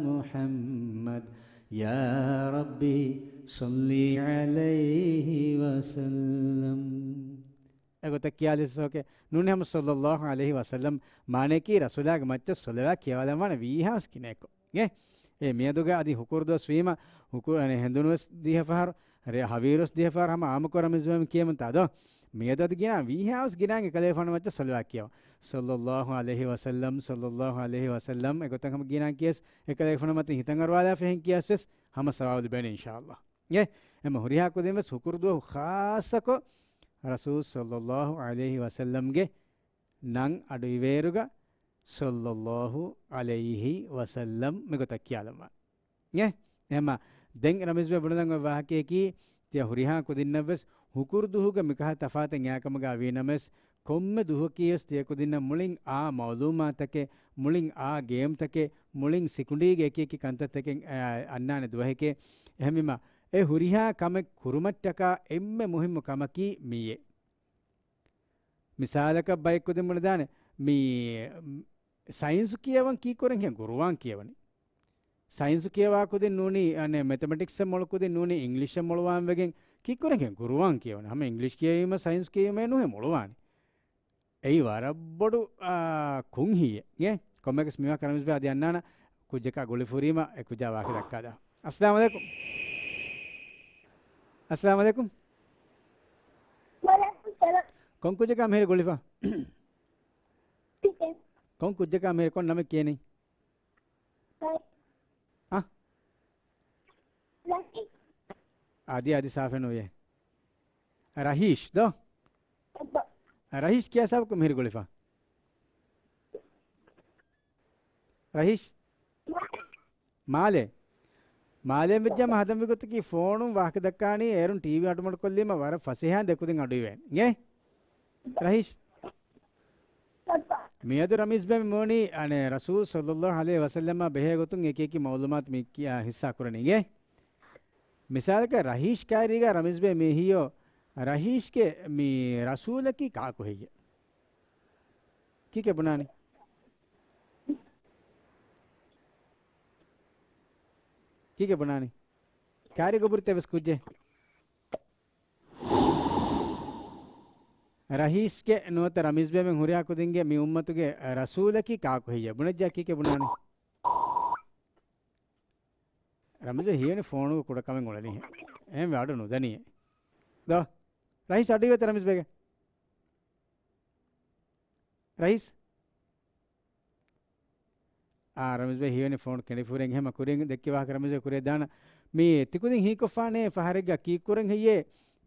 މުޙައްމަދް، ޔާ ރައްބީ ޞައްލި ޢަލައިހި ވަސައްލަމް. އެގޮތަށް ކިޔާލިސް އޯކޭ. ނޫނީ ހަމަ ޞައްލަﷲު ޢަލައިހި ވަސައްލަމް މާނައަކީ ރަސޫލާގެ މައްޗަށް ޞަލަވާތް ކިޔަވާލަންވާނެ ވީހާވެސް ގިނައަކު. އޭ، މިއަދުގަ އަދި ހުކުރު ދުވަސް ވީމަ، ހުކުރު، އަނެ، ހެނދުނުވެސް ދިހަ ފަހަރު، ރޭ ހަވީރުވެސް ދިހަ ފަހަރު ހަމަ އާއްމުކޮށް ރަމީޒް ބޭ ކިޔަމުންތާ ދޯ؟ މިއަދު އަދި ގިނަ ވީހާވެސް ގިނައިން އެކަލޭގެފާނު މައްޗަށް ޞަލަވާތް ކިޔަވާ. ޞައްލަﷲު ޢަލައިހި ވަސައްލަމް، ޞައްލަﷲު ޢަލައިހި ވަސައްލަމް، އެގޮތަށް ހަމަ ގިނައިން ކިޔަސް އެކަލޭގެފާނު މަތިން ހިތަށް އަރުވާލާފަ އެހެން ކިޔަސް ވެސް ހަމަ ސަވާބު ލިބޭނެ އިންޝާﷲ. އޭ، އެމަ ހުރިހާ ކުދިން ވެސް ހުކުރު ދުވަހު ޚާއްޞަކޮށް ރަސޫލު ޞައްލަﷲު ޢަލައިހި ވަސައްލަމްގެ ނަން އަޑުއިވޭއިރުގަ ޞައްލަﷲު ޢަލައިހި ވަސައްލަމް މިގޮތަށް ކިޔާލަންވާނެ. އޭ، އެހެމަ ދެން ރަމީޒް ބޭ ބުނެލަން އޮތް ވާހަކަޔަކީ، ތިޔަ ހުރިހާ ކުދިންނަށްވެސް ހުކުރު ދުވަހުގަ މިކަހަލަ ތަފާތެއް އެއާކަމުގަ ވީނަމަވެސް، ކޮންމެ ދުވަހަކީވެސް ތިޔަ ކުދިންނަށް މުޅިން އާ މައުލޫމާތުތަކެއް، މުޅިން އާ ގޭމްތަކެއް، މުޅިން ސިކުނޑީގެ އެކި އެކި ކަންތައްތަކެއް، އާ، އަންނާނެ ދުވަހެކޭ. އެހެންވީމަ، އެ ހުރިހާ ކަމެއް ކުރުމަށްޓަކާ އެންމެ މުހިއްމު ކަމަކީ މިއޭ. މިސާލަކަށް ބައެއް ކުދިން ބުނެދާނެ، މި ސައިންސު ކިޔަވަން ކީއްކުރަން ހެން ގުރުއާން ކިޔަވަނީ. ސައިންސު ކިޔަވާ ކުދިން ނޫނީ، އަނެއް، މެތަމެޓިކްސްއަށް މޮޅު ކުދިން ނޫނީ އިންގްލިޝަށް މޮޅުވާން ވެގެން ކީއްކުރަން ހެން ގުރުއާން ކިޔަވަނީ. ހަމަ އިންގްލިޝް ކިޔަވީމަ ސައިންސު ކިޔަވީމަ ނުހެން މޮޅުވާނީ. އެއީ ވަރަށް ބޮޑު، އާ، ކުންހިއެއް. އޭ، ކޮންމެއަކަސް މިވާ ކަރަމިސް ބޭ އަދި އަންނާނަ ކުއްޖަކާ ގުޅިފަ ހުރީމަ އެ ކުއްޖާ ވާހަކަ ދައްކާދާ. އައްސަލާމު ޢަލައިކުމް. އައްސަލާމު ޢަލައިކުމް. ވަޢަލައިކުމް ސަލާމް. ކޮން ކުއްޖަކާ މިހިރި ގުޅިފަ؟ ކޮން ކުއްޖަކާ މިހިރި ކޮން ނަމެއް ކިޔެނީ؟ އަ؟ އަދި، އަދި ސާފެއް ނުވޭ. ރަހީޝް ދޯ؟ ރަހީޝް ކިޔާ ސާބަކު މިހިރި ގުޅިފަ. ރަހީޝް؟ މާލޭ. މާލޭ ވެއްޖާމަ ހަދަންވީ ގޮތަކީ ފޯނުން ވާހަކަ ދައްކާނީ އޭރުން ޓީވީ އަޑުމަޑުކޮށްލީމަ ވަރަށް ފަސޭހައިން ދެކުދިން އަޑުއިވޭނެ. އިނގޭ؟ ރަހީޝް. މިއަދު ރަމީޒް ބޭ މި މިވަނީ، އަނެއް، ރަސޫލު ޞައްލަﷲު ޢަލައިހި ވަސައްލަމާ ބެހޭ ގޮތުން އެކި އެކި މައުލޫމާތު މި ކިޔާ ހިއްސާ ކުރަނީ. އިނގޭ؟ މިސާލަކަށް ރަހީޝް ކާރީގަ ރަމީޒް ބޭ މި ހިޔޯ ރަހީޝްގެ މި ރަސޫލަކީ ކާކު ހެއްޔޭ؟ ކީކޭ ބުނާނީ؟ ކީކޭ ބުނާނީ؟ ކާރިގަބުރިތައް ވެސް ކުއްޖެއް. ރަހީޝްގެ ނުވަތަ ރަމީޒްބޭބެން ހުރިހާ ކުދިންގެ މި އުއްމަތުގެ ރަސޫލަކީ ކާކު ހެއްޔޭ؟ ބުނެއްޖާ ކީކޭ ބުނާނީ؟ ރަމީޒްބޭ ހީވަނީ ފޯނުގެ ކުޑަކަމެއް އުޅެނީހެން. އެހެންވެ އަޑު ނުދަނީ. ދޯ. ރަހީޝް އަޑުއިވޭތަ ރަމީޒްބޭގެ؟ ރަހީޝް؟ އާ، ރަމީޒްބޭ ހީވަނީ ފޯނު ކެނޑިފުރެން. އެހެމަ ކުރިން ދެއްކި ވާހަކަ ރަމީޒްބޭ ކުރިއަށް ދާނަ. މި ތިކުދިން ހީކޮށްފާނޭ ފަހަރެއްގަ ކީއްކުރަން ހެއްޔޭ؟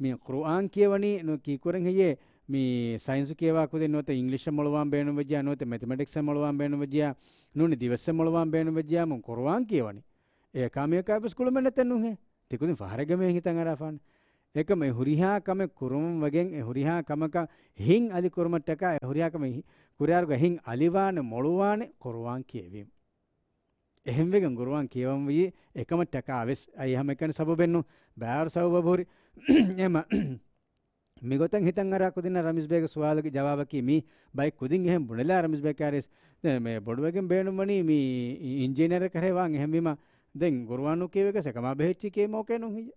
މި ޤުރުއާން ކިޔަވަނީ ނު ކީއްކުރަން ހެއްޔޭ؟ މި ސައިންސު ކިޔަވާ ކުދިން ނުވަތަ އިންގްލިޝަށް މޮޅުވާން ބޭނުންވެއްޖެޔާ ނުވަތަ މެތެމެޓިކްސަށް މޮޅުވާން ބޭނުންވެއްޖެޔާ ނޫނީ ދިވެއްސަށް މޮޅުވާން ބޭނުންވެއްޖެޔާ މު ޤުރުއާން ކިޔަވަނީ. އެ ކާމިޔަކާ ވެސް ކުޅުމެއް ނެތެއް ނޫންހޭ. ތިކުދިން ފަހަރެއްގަ މި ހިތަށް އަރާފާނެ. އެކަމަ އެ ހުރިހާ ކަމެއް ކުރުމުން ވެގެން އެ ހުރިހާ ކަމަކަށް ހިތް އަލި ކުރުމަށްޓަކާ އެ ހުރިހާ ކަމެއް ހި-، ކުރިއަރުގަ ހިތް އަލިވާނެ މޮޅުވާނެ ޤުރުއާން ކިޔެވީމަ. އެހެންވެގެން ޤުރުއާން ކިޔަވަންވީ އެކަމަށްޓަކާ ވެސް. އައި ހަމައެކަނި ސަބަބެއްނު، ބާރު ސަބަބު ހުރި. އެމަ މިގޮތަށް ހިތަށް އަރާ ކުދިންނަށް ރަމީޒްބޭގެ ސުވާލުގެ ޖަވާބަކީ މީ. ބައެއް ކުދިން އެހެން ބުނެލާ ރަމީޒްބޭ ކާރިސް. ދެން މޭ ބޮޑުވެގެން ބޭނުންވަނީ މީ އިންޖީނިއަރެއް ކަހޭ ވާން އެހެންވީމަ ދެން ޤުރުއާން ނުކިޔެވޭކަށް އެކަމާ ބެހެއްޗީ ކިޔެވުމަކޭ ނޫން ހެއްޔޭ؟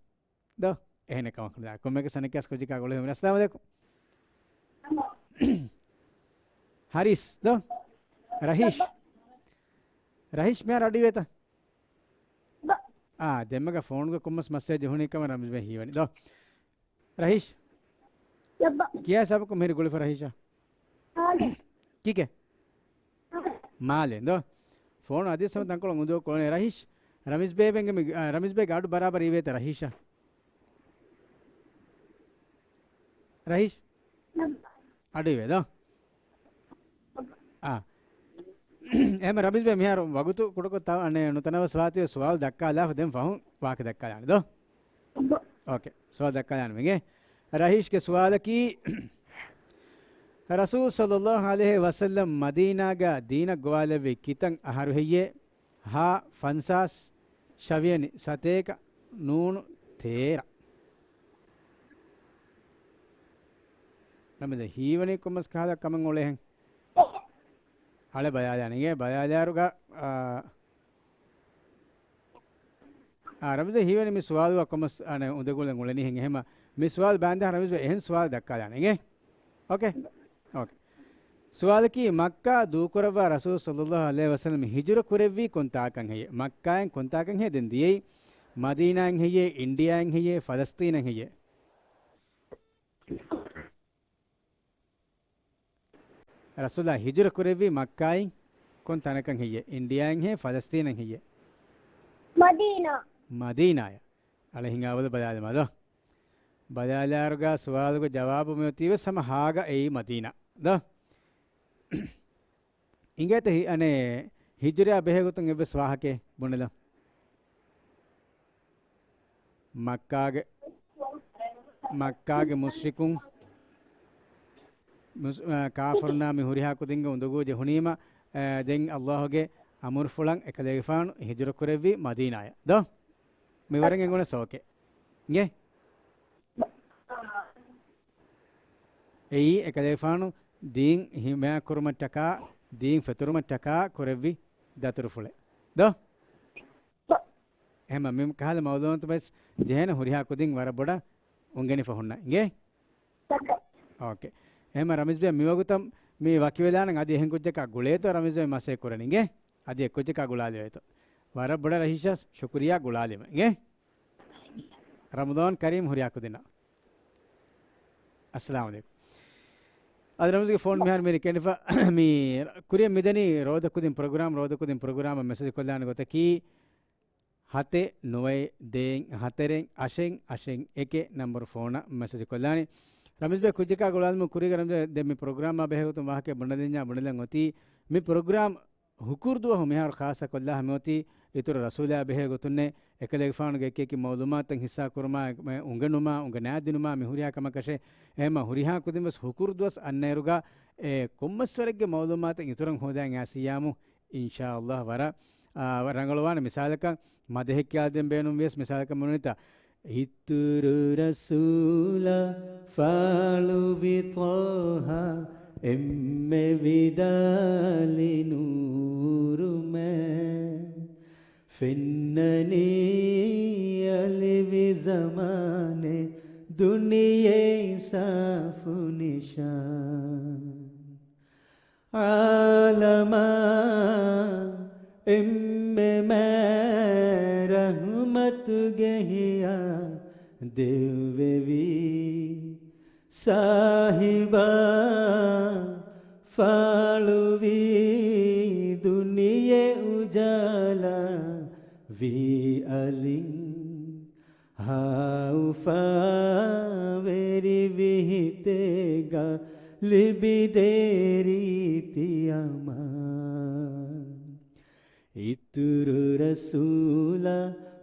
ދޯ. އެހެނެއް ކަމަކު ނުދާ. ކޮންމެއަކަސް އަނެއްކާސް ކުއްޖަކާ ގުޅޭ ހުމި. އައްސަލާމު ޢަލައިކުމް. ހަރީސް ދޯ؟ ރަހީޝް. ރަހީޝް މިހާރު އަޑުއިވޭތަ؟ އާ، ދެންމެގަ ފޯނުގަ ކޮންމެސް މައްސަލަ ޖެހުނީ ކަމަށް ރަމީޒް ބައި ހީވަނީ ދޯ. ރަހީޝް. ކިޔާ ހިސާބަކުން މިހިރީ ގުޅިފަ ރަހީޝާ. ކީކޭ؟ މާލެ ދޯ. ފޯނު އަދި ސަމަ ތަންކޮޅު އުނދޯ ކޮޅުނެ ރަހީޝް. ރަމީޒް ބޭބެންގެ މި، އާ، ރަމީޒް ބޭގެ އަޑު ބަރާބަރ އިވޭތަ ރަހީޝާ. ރަހީޝް. އަޑު އިވޭ ދޯ. އާ. އެހެމަ ރަމީޒް ބޭ މިހާރު ވަގުތު ކުޑަކޮށް ތަ-، އަނެ ނުތަނަވަސް ވާތީވެ ސުވާލު ދައްކާލާފަ ދެން ފަހުން ވާހަކަ ދައްކާލާނެ ދޯ. އޯކޭ. ސުވާލު ދައްކާލާނަމެގެ. ރަހީޝްގެ ސުވާލަކީ، ރަސޫލު ޞައްލައްލާހު ޢަލައިހި ވަސައްލަމް މަދީނާގަ ދީނަށް ގޮވާލެއްވި ކިތަން އަހަރު ހެއްޔޭ؟ ހާ، ފަންސާސް، ޝަވިޔަނި، ސަތޭކަ، ނޫނު، ތޭރަ. ނަމަދެ ހީވަނީ ކޮންމެސް ކަހަލަ ކަމެއް އުޅޭހެން. އަޅެ ބަޔާލާނެގެ ބަޔާލާރުގަ، އާ، އާ، ރަމީޒް ހީވަނީ މި ސުވާލުގަ ކޮމަސް އަނެ އުނދަގުލެއް އުޅެނީހެން އެހެމަ މި ސުވާލު ބާންދާ ރަމީޒް އެހެން ސުވާލު ދައްކާލާނެ އިނގޭ. އޯކޭ؟ އޯކޭ. ސުވާލަކީ މައްކާ ދޫކުރައްވާ ރަސޫލު ޞައްލައްލާހު ޢަލައިހި ވަސައްލަމް ހިޖުރަ ކުރެއްވީ ކޮން ތާކަން ހެއްޔޭ؟ މައްކާއިން ކޮން ތާކަން ހެއްޔޭ ދެން ދިޔައީ؟ މަދީނާއިން ހެއްޔޭ؟ އިންޑިއާއިން ހެއްޔޭ؟ ފަލަސްތީނަށް ހެއްޔޭ؟ ރަސޫލާ ހިޖުރަ ކުރެއްވީ މައްކާއިން ކޮން ތަނަކަށް ހެއްޔޭ؟ އިންޑިއާއިން ހޭ، ފަލަސްތީނަށް ހެއްޔޭ؟ މަދީނާ. މަދީނާޔަށް. އަޅެ ހިނގާބަލަ ބަލާލަމާ ދޯ. ބަލާލާރުގަ ސުވާލުގެ ޖަވާބު މިއޮތީވެސް ހަމަ ހާގަ އެއީ މަދީނާ. ދޯ. އިނގޭތަ ހި-، އަނެ ހިޖުރަޔާ ބެހޭގޮތުން އެއްވެސް ވާހަކައެއް ބުނެލަ. މައްކާގެ، މައްކާގެ މުޝްރިކުން، މުސް-، އާ، ކާފަރުންނާ މި ހުރިހާ ކުދިންގެ އުނދަގޫ ޖެހުނީމަ، އާ، ދެން އައްލާހުގެ އަމުރުފުޅަށް އެކަލޭގެފާނު ހިޖުރަ ކުރެއްވީ މަދީނާޔަށް. ދޯ؟ މިވަރަށް އެނގުނަސް އޯކޭ. އިނގޭ؟ އެއީ އެކަލޭގެފާނު ދީން ހިމާޔަތްކުރުމަށްޓަކާ، ދީން ފެތުރުމަށްޓަކާ ކުރެއްވި ދަތުރުފުޅެއް. ދޯ؟ އެހެމަ މި ކަހަލަ މައުލޫމާތު ވެސް ޖެހޭނެ ހުރިހާ ކުދިން ވަރަށް ބޮޑަށް އުނގެނިފަ ހުންނަ. އިނގޭ؟ އޯކޭ. އެހެމަ ރަމީޒް ބޭ މިވަގުތަށް މި ވަކިވެލާނަން އަދި އެހެން ކުއްޖަކާ ގުޅޭތޯ ރަމީޒް ބޭ މަސޭ ކުރަނީ. އިނގޭ؟ އަދި އެއްކުއްޖަކާ ގުޅާލެވޭތޯ. ވަރަށް ބޮޑަށް ރަހީޝަށް ޝުކުރިއްޔާ ގުޅާލީމަ. އިނގޭ؟ ރަމަޟާން ކަރީމް ހުރިހާ ކުދިންނަށް. އައްސަލާމު ޢަލައިކުމް. އަދި ރަމީޒްގެ ފޯން މިހާރު މި ކެނޑިފަ މި ކުރިއަށް މިދަނީ ރޯދަ ކުދިން ޕްރޮގްރާމް، ރޯދަ ކުދިން ޕްރޮގްރާމަށް މެސެޖް ކޮށްލާނެ ގޮތަކީ، ހަތެއް ނުވައެއް ދޭއް ހަތަރެއް އަށެއް އަށެއް އެކެއް ނަންބަރު ފޯނަށް މެސެޖް ކޮށްލާނެ. ރަމީޒް ބޭ ކުއްޖަކާ ގުޅާލުމުގެ ކުރީގަ ރަމީޒް ބޭ ދެން މި ޕްރޮގްރާމާ ބެހޭ ގޮތުން ވާހަކަ ބުނެލަންޏާ ބުނެލަން އޮތީ މި ޕްރޮގްރާމް ހުކުރު ދުވަހު މިހާރު ޚާއްޞަ ކޮށްލާ ހަމައޮތީ އިތުރު ރަސޫލާ ބެހޭ ގޮތުންނޭ އެކަލޭގެފާނުގެ އެކި އެކި މައުލޫމާތައް ހިއްސާ ކުރުމާ އެ އުނގެނުމާ އުނގަނާދިނުމާ މި ހުރިހާ ކަމަކަށޭ. އެހެމަ ހުރިހާ ކުދިން ވެސް ހުކުރު ދުވަސް އަންނައިރުގަ އެ ކޮންމެސް ވަރެއްގެ މައުލޫމާތެއް އިތުރަށް ހޯދައިގެން އައިސްޔާމު އިންޝާﷲ ވަރަށް، އާ، ރަނގަޅުވާނެ. މިސާލަކަށް މަދަހެއް ކިޔާދޭން ބޭނުން ވިޔަސް މިސާލަކަށް މިވަނީތަ، އިތުރު ރަސޫލާ ފާޅުވި ޠާހާ އެންމެ ވިދާޅި ނޫރުމެ. ފެންނަނީ އަލިވި ޒަމާނެ ދުނިޔެ ސާފު ނިޝާން. އާލަމާ އެންމެ މާ ރަހުމަތުގެ ހިޔާ ދެއްވެވީ. ސާހިބާ ފާޅުވީ ދުނިޔެ އުޖާލާ ވީ އަލިން. ހާއުފާވެރި ވިހިތޭގަ ލިބިދޭ ރީތި އަމާން. އިތުރު ރަސޫލާ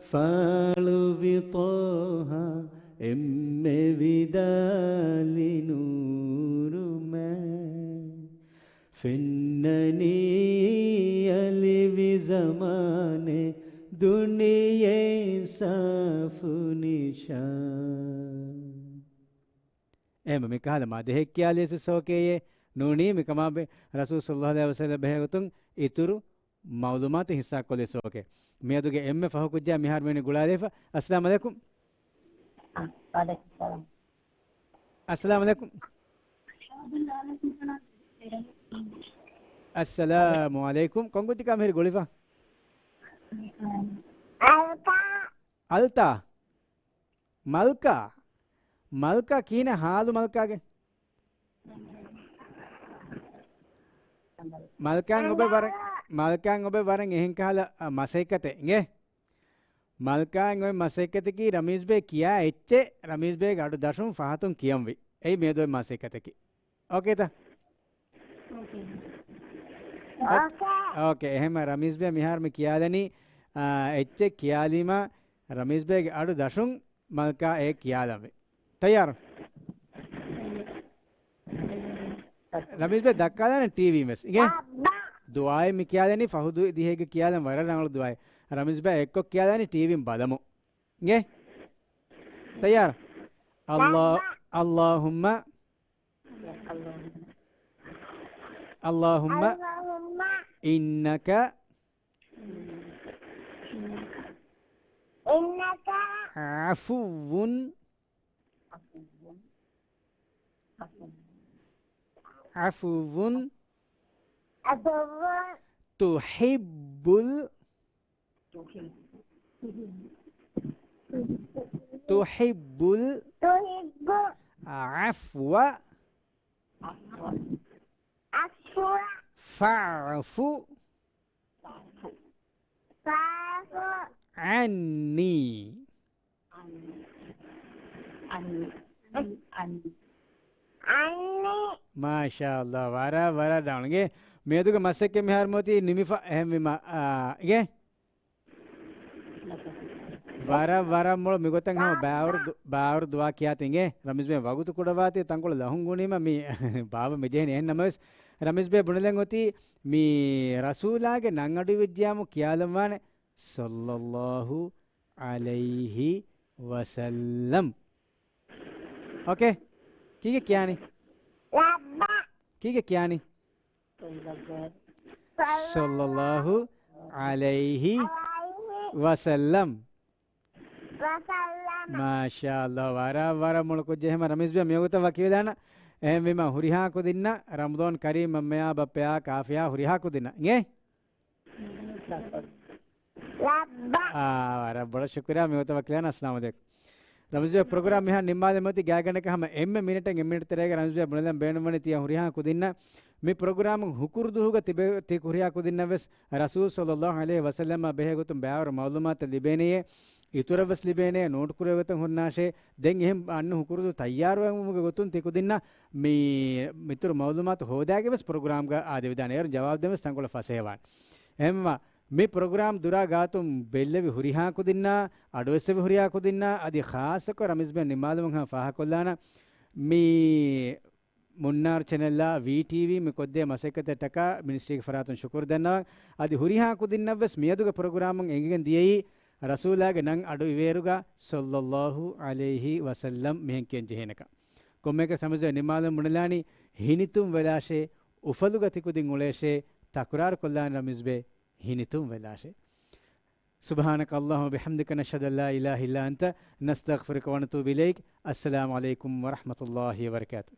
ފާޅުވި ޠާހާ އެންމެ ވިދާލި ނޫރު މާ. ފެންނަނީ އަލިވި ޒަމާނެ ދުނިޔެ ސާފު ނިޝާން. އެހެން މިކަހަލަ މަދަޙެއް ކިޔާލިޔަސް ސޯކޭއޭ ނޫނީ މިކަމާ ބެ-، ރަސޫލު ޞައްލައްލާހު ޢަލައިހި ވަސައްލަމް ބެހޭގޮތުން އިތުރު މަޢުލޫމާތު ހިއްސާ ކޮށްލި ސޯކޭ. މިއަދުގެ އެންމެ ފަހު ކުއްޖާ މިހާރު މިވެނި ގުޅާލައިފަ. އައްސަލާމު ޢަލައިކުމް. ވަޢަލައިކުމް ސަލާމް. އައްސަލާމު ޢަލައިކުމް. އައްސަލާމު ޢަލައިކުމް. ކޮން ކުއްޖަކާ މިހިރީ ގުޅިފަ؟ އަލްތާ. އަލްތާ. މަލްކާ. މަލްކާ ކިހިނެއް ހާލު މަލްކާގެ؟ މަލްކާއަށް އޮބެ ވަރަށް، މަލްކާއަށް އޮބެ ވަރަށް އެހެން ކަހަލަ، އަ، މަސައްކަތެއް އިނގޭ. މަލްކާއަށް އޮތް މަސައްކަތަކީ ރަމީޒް ބޭ ކިޔާ އެއްޗެއް ރަމީޒް ބޭގެ އަޑު ދަށުން ފަހަތުން ކިޔަންވީ. އެއީ މިއަދު އޮތް މަސައްކަތަކީ. އޯކޭތަ؟ އޯކޭ. އޯކޭ. އެހެންމަ ރަމީޒް ބޭ މިހާރު މި ކިޔާލަނީ، އާ، އެއްޗެއް ކިޔާލީމަ ރަމީޒް ބޭގެ އަޑު ދަށުން މަލްކާ އެ ކިޔާލަންވީ. ތައްޔާރު؟ ރަމީޒް ބޭ ދައްކާލާނެ ޓީވީން ވެސް. އިނގޭ؟ ދުޢާއެއް މި ކިޔާލަނީ ފަހު ދު-، ދިހައިގެ ކިޔާލަން ވަރަށް ރަނގަޅު ދުޢާއެއް. ރަމީޒް ބޭ އެއްކޮށް ކިޔާލާނީ ޓީވީން ބަލަމު. އިނގޭ؟ ތައްޔާރު؟ ﷲ، اللهم، اللهم، اللهم إنك، إنك عفو، عفو، عفو، تحب ال-، تحب ال-، تحب العفو، عفو، فاعف، فاعف عني. މާޝާﷲ، ވަރަށް، ވަރަށް ރަނގަޅު. އިނގޭ، މިއަދުގެ މަސައްކަތް މިހާރު މިއޮތީ ނިމިފަ އެހެންވީމަ، އާ، އިނގޭ؟ ވަރަށް، ވަރަށް މޮޅު މިގޮތަށް ހަމަ ބާވަރު ދު-، ބާވަރު ދުޢާ ކިޔާތި އިނގޭ. ރަމީޒް ބޭ ވަގުތު ކުޑަވާތީ ތަންކޮޅެއް ލަހުން ގުނީމަ މި ބާވަ މިޖެހެނީ އެހެން ނަމަވެސް، ރަމީޒް ބޭ ބުނެލަން އޮތީ މި ރަސޫލާގެ ނަން އަޑު އިވިއްޖިޔާމު ކިޔާލަންވާނެ ޞައްލައްލާހު ޢަލައިހި ވަސައްލަމް. އޯކޭ. ކީގެ ކިޔާނީ؟ ކީގެ ކިޔާނީ؟ ޞައްލައްލާހު ޢަލައިހި ވަސައްލަމް. މާޝާﷲ، ވަރަށް، ވަރަށް މޮޅު ކުއްޖެއް. އެހެންމަ ރަމީޒް ބޭ މިވަގުތަށް ވަކިވެލާނަން. އެހެންވީމަ ހުރިހާ ކުދިންނަށް ރަމަޟާން ކަރީމް އަންމަޔާ ބައްޕަޔާ ކާފިޔާ ހުރިހާ ކުދިންނަށް އިނގޭ. އާ، ވަރަށް ބޮޑަށް ޝުކުރިއްޔާ މިވަގުތަށް ވަކިވެލާނަން. އައްސަލާމު ޢަލައިކުމް. ރަމީޒް ބޭ ޕްރޮގްރާމް މިހާ ނިންމާލަމުން އޮތީ ގާތްގަނޑަކަށް ހަމަ އެންމެ މިނެޓެއް އެއް މިނެޓް ތެރޭގަ ރަމީޒް ބޭ ބުނެލަން ބޭނުންވަނީ ތިޔަ ހުރިހާ ކުދިންނަށް މި ޕްރޮގްރާމު ހުކުރު ދުވަހުގަ ތިބެ-، ތި ހުރިހާ ކުދިންނަށް ވެސް ރަސޫލު ޞައްލައްލާހު ޢަލައިހި ވަސައްލަމާ ބެހޭ ގޮތުން ބާވަރު މަޢުލޫމާތު ލިބޭނެޔޭ، އިތުރަށް ވެސް ލިބޭނެޔޭ، ނޯޓް ކުރެވޭ ގޮތަށް ހުންނާށޭ. ދެން އެހެން އަންނަ ހުކުރު ދުވަހު ތައްޔާރުވުމުގެ ގޮތުން ތި ކުދިންނަށް މި-، މިތުރު މަޢުލޫމާތު ހޯދާގެން ވެސް ޕްރޮގްރާމްގަ އާދެވިދާނެ. އޭރުން ޖަވާބު ދޭން ވެސް ތަންކޮޅެއް ފަސޭހަވާނެ. އެހެންވީމަ، މި ޕްރޮގްރާމް ދުރާ ގާތުން ބެއްލެވި ހުރިހާ ކުދިންނާ، އަޑުއެއްސެވި ހުރިހާ ކުދިންނާ، އަދި ޚާއްޞަކޮށް ރަމީޒް ބޭ ނިންމާލުމުން ހަމަ ފާހަގަކޮށްލާނަން. މި މުންނާރު ޗެނެލްއާ ވީޓީވީ މި ކޮށްދޭ މަސައްކަތަށްޓަކާ މިނިސްޓްރީގެ ފަރާތުން ޝުކުރު ދަންނަވަން. އަދި ހުރިހާ ކުދިންނަށްވެސް މިއަދުގެ ޕްރޮގްރާމުން އެނގިގެން ދިޔައީ ރަސޫލާގެ ނަން އަޑު އިވޭއިރުގަ ޞައްލައްލާހު ޢަލައިހި ވަސައްލަމް މިހެން ކިޔަން ޖެހޭނެކަން. ކޮންމެއަކަސް ރަމީޒް ބޭ ނިންމާލަން ބުނެލާނީ ހިނިތުން ވެލާށޭ، އުފަލުގަ ތި ކުދިން އުޅޭށޭ، ތަކުރާރު ކޮށްލާނެ ރަމީޒް ބޭ ހިނިތުން ވެލާށޭ. سبحانك اللهم وبحمدك، نشهد أن لا إله إلا أنت، نستغفرك ونتوب إليك. السلام عليكم ورحمة الله وبركاته.